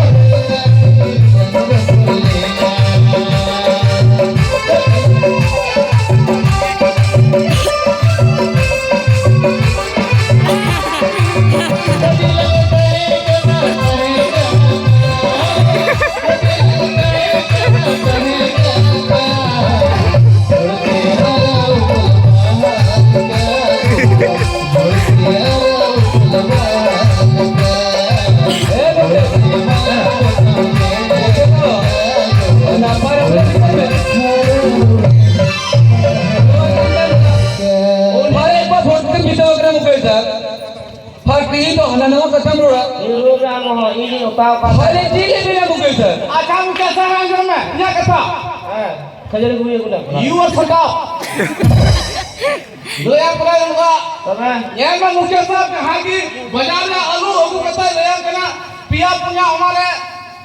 ᱛᱟᱣ ᱠᱟᱛᱷᱟ᱾ ᱟᱪᱪᱷᱟ, ᱪᱮᱫ ᱞᱮ ᱢᱮᱱᱟ ᱢᱩᱠᱮᱥ ᱥᱟᱨ? ᱟᱪᱪᱷᱟ, ᱢᱩᱠᱮᱥ ᱥᱟᱨ, ᱟᱸᱡᱚᱢ ᱢᱮ, ᱤᱧᱟᱹᱜ ᱠᱟᱛᱷᱟ᱾ ᱦᱮᱸ, ᱠᱷᱟᱹᱡᱟᱹᱲᱤ ᱠᱚ ᱦᱩᱭ ᱠᱟᱱᱟ᱾ You are shut up. ᱞᱟᱹᱭᱟᱢ ᱠᱟᱱᱟ ᱱᱚᱝᱠᱟ᱾ ᱛᱚᱵᱮ? ᱧᱮᱞ ᱢᱮ ᱢᱩᱠᱮᱥ ᱥᱟᱨ, ᱡᱟᱦᱟᱸ ᱜᱮ ᱵᱟᱡᱟᱨ ᱨᱮ ᱟᱹᱞᱩ ᱟᱹᱜᱩ ᱠᱟᱛᱮ ᱞᱟᱹᱭᱟᱢ ᱠᱟᱱᱟ, ᱯᱮᱭᱟ ᱯᱩᱱᱭᱟ ᱚᱱᱟ ᱨᱮ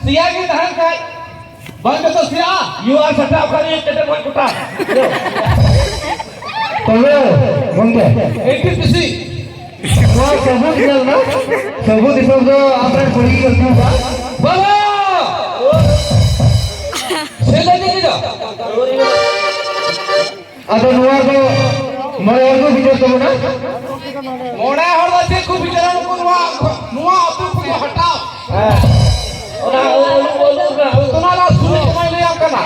ᱥᱮᱭᱟ ᱜᱮ ᱛᱟᱦᱮᱱ ᱠᱷᱟᱡ, ᱵᱟᱝ ᱡᱚᱛᱚ ᱥᱮᱭᱟᱜᱼᱟ? You are shut up, ᱠᱷᱟᱹᱞᱤ ᱪᱮᱫ ᱮᱢ ᱠᱚᱴᱟ᱾ ᱛᱚᱵᱮ ᱜᱚᱝᱠᱮ, ᱮᱱ ᱴᱤ ᱯᱤ ᱥᱤ᱾ ᱱᱚᱣᱟ ᱥᱟᱹᱵᱩᱫ ᱧᱮᱞ ᱢᱮ, ᱥᱟᱹᱵᱩᱫ ᱦᱤᱥᱟᱹᱵ ᱫᱚ ᱟᱢᱨᱮᱱ ᱠᱩᱲᱤ ᱜᱮ ᱜᱟᱹᱞᱛᱤ ᱠᱟᱜᱼᱟ᱾ ᱵᱟᱵᱟ! ᱥᱮ ᱞᱟᱹᱜᱤᱫ ᱫᱚ? ᱟᱫᱚ ᱱᱚᱣᱟ ᱫᱚ ᱢᱚᱬᱮ ᱦᱚᱲ ᱠᱚ ᱵᱤᱪᱟᱹᱨ ᱛᱟᱵᱚᱱᱟ᱾ ᱢᱚᱬᱮ ᱦᱚᱲ ᱫᱚ ᱪᱮᱫ ᱠᱚ ᱵᱤᱪᱟᱹᱨᱟ? ᱱᱩᱠᱩ ᱱᱚᱣᱟ, ᱱᱚᱣᱟ ᱟᱹᱛᱩ ᱠᱷᱚᱱ ᱠᱚ ᱦᱟᱴᱟᱣ᱾ ᱦᱮᱸ᱾ ᱚᱱᱟ ᱟᱹᱞᱩ, ᱟᱹᱞᱩ ᱨᱮᱱᱟᱜ ᱡᱚᱛᱚᱱᱟᱜ ᱨᱮᱱᱟᱜ ᱥᱩᱨ ᱠᱚᱢᱟᱭ ᱞᱟᱹᱭᱟᱢ ᱠᱟᱱᱟ᱾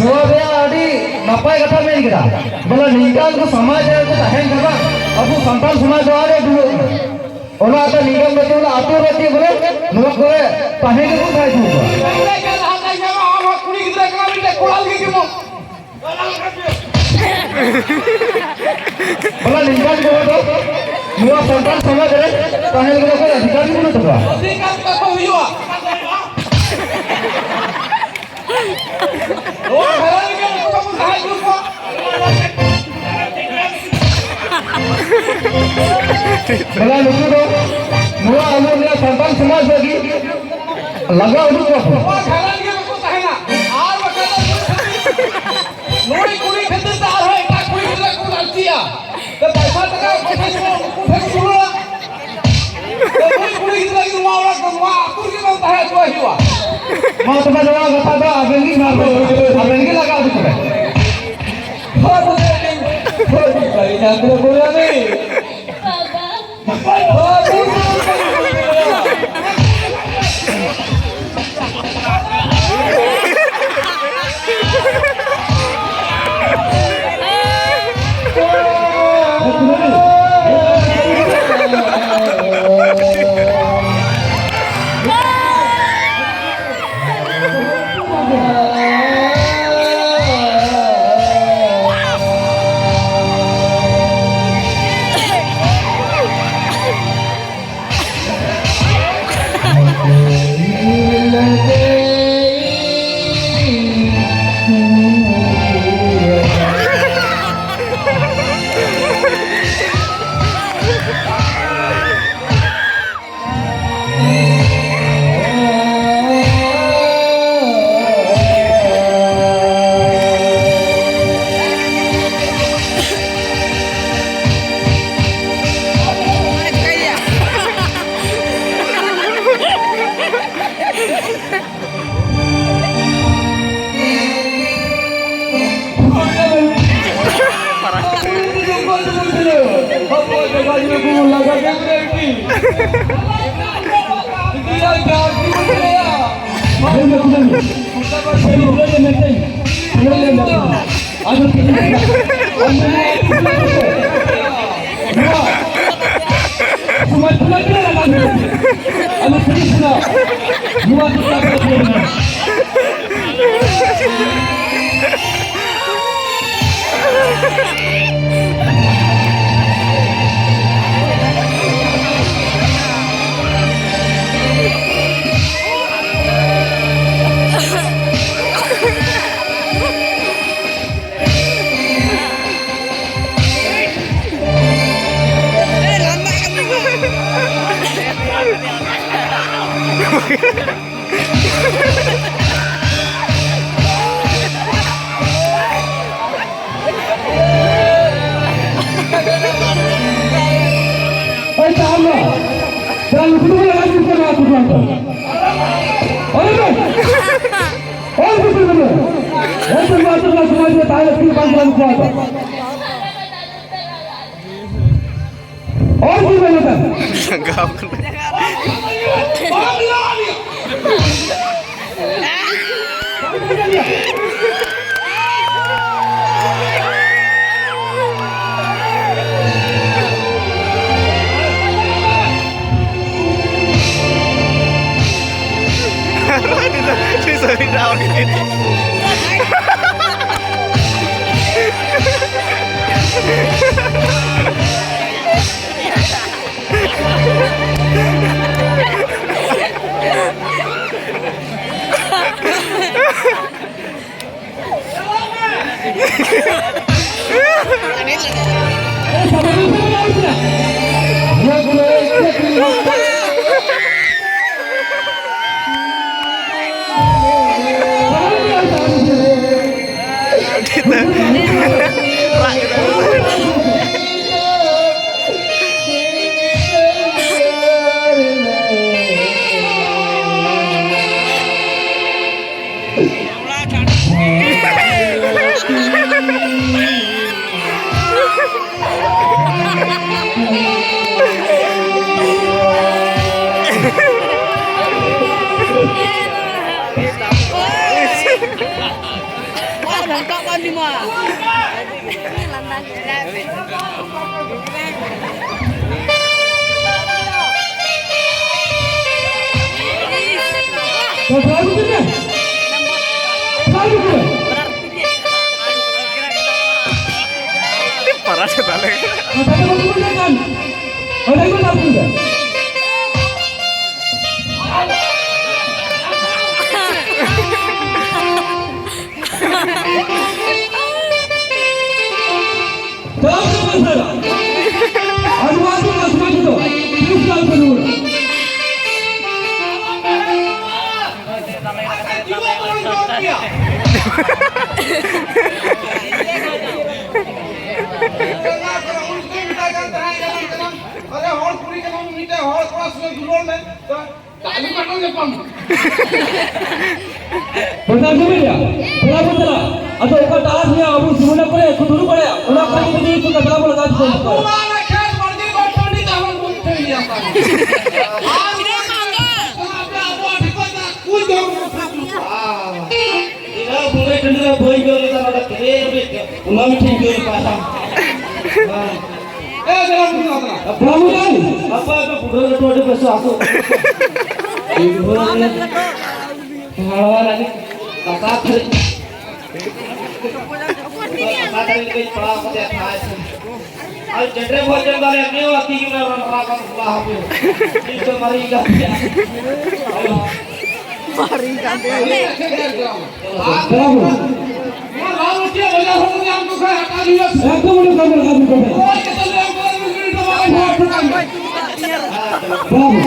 ᱱᱚᱣᱟ ᱨᱮᱭᱟᱜ ᱟᱹᱰᱤ ᱱᱟᱯᱟᱭ ᱠᱟᱛᱷᱟ ᱢᱮᱱ ᱠᱮᱫᱟ᱾ ᱵᱚᱞᱮ ᱱᱤᱝᱠᱟᱱ ᱠᱚ ᱥᱚᱢᱟᱡᱽ ᱨᱮ ᱠᱚ ᱛᱟᱦᱮᱱ ᱠᱟᱱᱟ, ᱟᱵᱚ ᱥᱟᱱᱛᱟᱲ ᱥᱚᱢᱟᱡᱽ ᱫᱚ ᱟᱨ ᱰᱩᱵᱟᱹᱜ ᱠᱟᱱᱟ᱾ ᱚᱱᱟ ᱟᱫᱚ ᱱᱤᱝᱠᱟᱱ ᱠᱚ ᱵᱚᱞᱮ ᱟᱹᱛᱩ ᱨᱮ ᱪᱮᱫ ᱵᱚᱞᱮ ᱱᱚᱣᱟ ᱠᱚᱨᱮ ᱛᱟᱦᱮᱸ ᱜᱮᱵᱚᱱ ᱛᱟᱦᱮᱸ ᱦᱚᱪᱚ ᱠᱚᱣᱟ᱾ ᱟᱢ ᱦᱚᱸ ᱠᱩᱲᱤ ᱜᱤᱫᱽᱨᱟᱹ ᱠᱟᱱᱟ, ᱢᱤᱫᱴᱮᱡ ᱠᱚᱲᱟ ᱞᱟᱹᱜᱤᱫ ᱜᱮᱵᱚᱱ ᱵᱚᱞᱮ ᱱᱤᱝᱠᱟᱱ ᱠᱚ ᱫᱚ ᱱᱚᱣᱟ ᱥᱟᱱᱛᱟᱲ ᱥᱚᱢᱟᱡᱽ ᱨᱮ ᱛᱟᱦᱮᱸ ᱞᱟᱹᱜᱤᱫ ᱚᱠᱚᱭ ᱚᱫᱷᱤᱠᱟᱨ ᱜᱮ ᱵᱟᱹᱱᱩᱜ ᱛᱟᱠᱚᱣᱟ᱾ ᱚᱫᱷᱤᱠᱟᱨ ᱛᱟᱠᱚ ᱦᱩᱭᱩᱜᱼᱟ᱾ ᱱᱚᱣᱟ ᱜᱷᱟᱨᱚᱸᱡᱽ ᱨᱮᱜᱮ ᱱᱩᱠᱩ ᱵᱟᱵᱚᱱ ᱛᱟᱦᱮᱸ ᱦᱚᱪᱚ ᱠᱚᱣᱟ᱾ ᱵᱚᱞᱮ ᱱᱩᱠᱩ ᱫᱚ ᱱᱚᱣᱟ ᱟᱵᱚ ᱱᱚᱣᱟ ᱥᱟᱱᱛᱟᱲ ᱥᱚᱢᱟᱡᱽ ᱞᱟᱹᱜᱤᱫ ᱞᱟᱜᱟᱣ ᱩᱰᱩᱠ ᱠᱚᱣᱟ ᱠᱚ᱾ ᱱᱚᱣᱟ ᱜᱷᱟᱨᱚᱸᱡᱽ ᱜᱮ ᱵᱟᱠᱚ ᱛᱟᱦᱮᱱᱟ᱾ ᱟᱨ ᱵᱟᱠᱷᱟᱱ ᱫᱚ ᱱᱩᱭ ᱠᱩᱲᱤ ᱠᱷᱟᱹᱛᱤᱨ ᱛᱮ ᱟᱨᱦᱚᱸ ᱮᱴᱟᱜ ᱠᱩᱲᱤ ᱜᱤᱫᱽᱨᱟᱹ ᱠᱚ ᱞᱟᱹᱠᱛᱤᱜᱼᱟ᱾ ᱛᱚ ᱯᱚᱭᱥᱟ ᱴᱟᱠᱟ ᱚᱠᱚᱭ ᱴᱷᱮᱱ ᱠᱚ, ᱩᱱᱠᱩ ᱴᱷᱮᱱ ᱠᱚ ᱨᱩᱣᱟᱹᱲᱟ᱾ ᱛᱚ ᱱᱩᱭ ᱠᱩᱲᱤ ᱜᱤᱫᱽᱨᱟᱹ ᱜᱮ ᱱᱚᱣᱟ ᱚᱲᱟᱜ ᱫᱚ, ᱱᱚᱣᱟ ᱟᱹᱛᱩ ᱨᱮᱜᱮ ᱵᱟᱝ ᱛᱟᱦᱮᱸ ᱦᱚᱪᱚᱣᱟᱭ ᱦᱩᱭᱩᱜᱼᱟ᱾ ᱢᱟ ᱛᱚᱵᱮ ᱱᱚᱣᱟ ᱠᱟᱛᱷᱟ ᱫᱚ ᱟᱵᱮᱱ ᱜᱮ ᱢᱟ ᱟᱵᱮᱱ ᱜᱮ ᱞᱟᱜᱟᱣ ᱩᱰᱩᱠ ᱠᱚᱵᱮᱱ᱾ ᱦᱳᱭ, ᱵᱩᱡᱷᱟᱹᱣ ᱠᱮᱫᱟᱹᱧ᱾ ᱦᱳᱭ, ᱵᱩᱡᱷᱟᱹᱣ ᱠᱮᱫᱟᱹᱧ᱾ ᱵᱟᱵᱟ᱾ ᱚᱞ ᱜᱩᱨᱩ ᱵᱟᱝ ᱠᱟᱱᱟ᱾ ᱡᱟᱸᱜᱟ ᱠᱟᱱᱟ᱾ He's already down. ᱯᱟᱨᱟ ᱥᱮ ᱛᱟᱞᱮ᱾ ᱟᱨᱮ, ᱦᱚᱲ ᱠᱩᱲᱤ ᱠᱟᱱᱟᱢ, ᱢᱤᱫᱴᱮᱱ ᱦᱚᱲ ᱠᱚᱲᱟ ᱥᱚᱸᱜᱮ ᱫᱩᱞᱟᱹᱲ ᱢᱮ᱾ ᱛᱚ, ᱛᱟᱞᱤ ᱢᱟᱴᱚ ᱧᱟᱯᱟᱢ᱾ ᱯᱨᱚᱪᱟᱨ ᱠᱚ ᱢᱮᱱᱟ, ᱯᱮᱲᱟ ᱵᱚᱱ ᱪᱟᱞᱟᱜ᱾ ᱟᱫᱚ ᱚᱠᱟ ᱴᱟᱦᱟᱨ ᱨᱮ ᱟᱵᱚ ᱥᱤᱢᱟᱹᱱᱟ ᱠᱚᱨᱮ ᱠᱚ ᱫᱩᱲᱩᱵ ᱵᱟᱲᱟᱭᱟ, ᱚᱱᱟ ᱠᱚᱨᱮ ᱡᱩᱫᱤ ᱠᱚ ᱠᱟᱛᱷᱟ ᱵᱚᱱ ᱞᱟᱜᱟᱣ ᱪᱩᱠᱟᱹᱣ ᱠᱚᱣᱟ᱾ ᱟᱵᱚᱣᱟᱜ ᱚᱱᱟ ᱠᱷᱮᱛ ᱵᱟᱲᱜᱮ ᱠᱚ ᱴᱟᱺᱰᱤ ᱛᱟᱵᱚᱱ ᱵᱩᱡᱽ ᱴᱷᱤᱠ ᱜᱮᱭᱟ ᱛᱟᱵᱚᱱ᱾ ᱟᱨ ᱟᱯᱮ ᱟᱵᱚᱣᱟᱜ ᱴᱷᱤᱠᱟᱹ ᱪᱟᱞᱟᱜ ᱠᱩᱞ ᱫᱚᱦᱚ ᱠᱚ ᱠᱷᱟᱡ ᱫᱚ᱾ ᱤᱧ ᱦᱚᱸ ᱵᱚᱸᱜᱟ ᱴᱟᱺᱰᱤ ᱨᱮ ᱵᱟᱹᱧ ᱧᱮᱞ ᱞᱮᱫᱟ, ᱱᱚᱰᱮ ᱛᱮᱨᱮ ᱨᱮ ᱚᱱᱟ ᱢᱤᱫᱴᱷᱮᱱ ᱧᱮᱞ ᱠᱟᱜᱼᱟ᱾ ᱮ, ᱫᱮᱞᱟ ᱵᱚᱱ ᱪᱟᱞᱟᱜ ᱠᱟᱱᱟ᱾ ᱵᱟᱹᱵᱩ ᱡᱟᱱ᱾ ᱟᱯᱟ ᱟᱯᱮ ᱵᱩᱰᱷᱟᱹ ᱞᱟᱹᱴᱩ ᱟᱹᱰᱤ ᱵᱮᱥ ᱟᱥᱚᱜ᱾ ᱦᱟᱲᱣᱟ ᱞᱟᱹᱜᱤᱫ ᱠᱟᱛᱷᱟ ᱛᱷᱟᱹᱨᱤ᱾ ᱠᱟᱛᱷᱟ ᱛᱷᱟᱹᱨᱤ ᱞᱟᱹᱜᱤᱫ ᱯᱟᱲᱟᱣ ᱠᱟᱛᱮ ᱠᱷᱟᱭ ᱥᱮ᱾ ᱟᱨ ᱡᱮᱴᱨᱮ ᱵᱷᱚᱡ ᱡᱚᱢ ᱫᱟᱲᱮ ᱟᱯᱮ ᱦᱚᱸ ᱟᱹᱛᱤ ᱜᱮ ᱢᱮᱱᱟᱜ ᱵᱚᱱᱟ, ᱨᱟᱯᱟ ᱠᱚ ᱵᱚᱞᱟ ᱦᱟᱯᱮ᱾ ᱱᱤᱛ ᱫᱚ ᱢᱟᱨᱤ ᱜᱟ᱾ ᱢᱟᱨᱤ ᱜᱟ᱾ ᱵᱟᱹᱵᱩ᱾ ᱮᱠᱫᱚᱢ ᱩᱱᱤ ᱠᱟᱹᱢᱤ ᱞᱟᱜᱟᱣ ᱠᱚ ᱯᱮ᱾ ᱵᱟᱹᱵᱩ᱾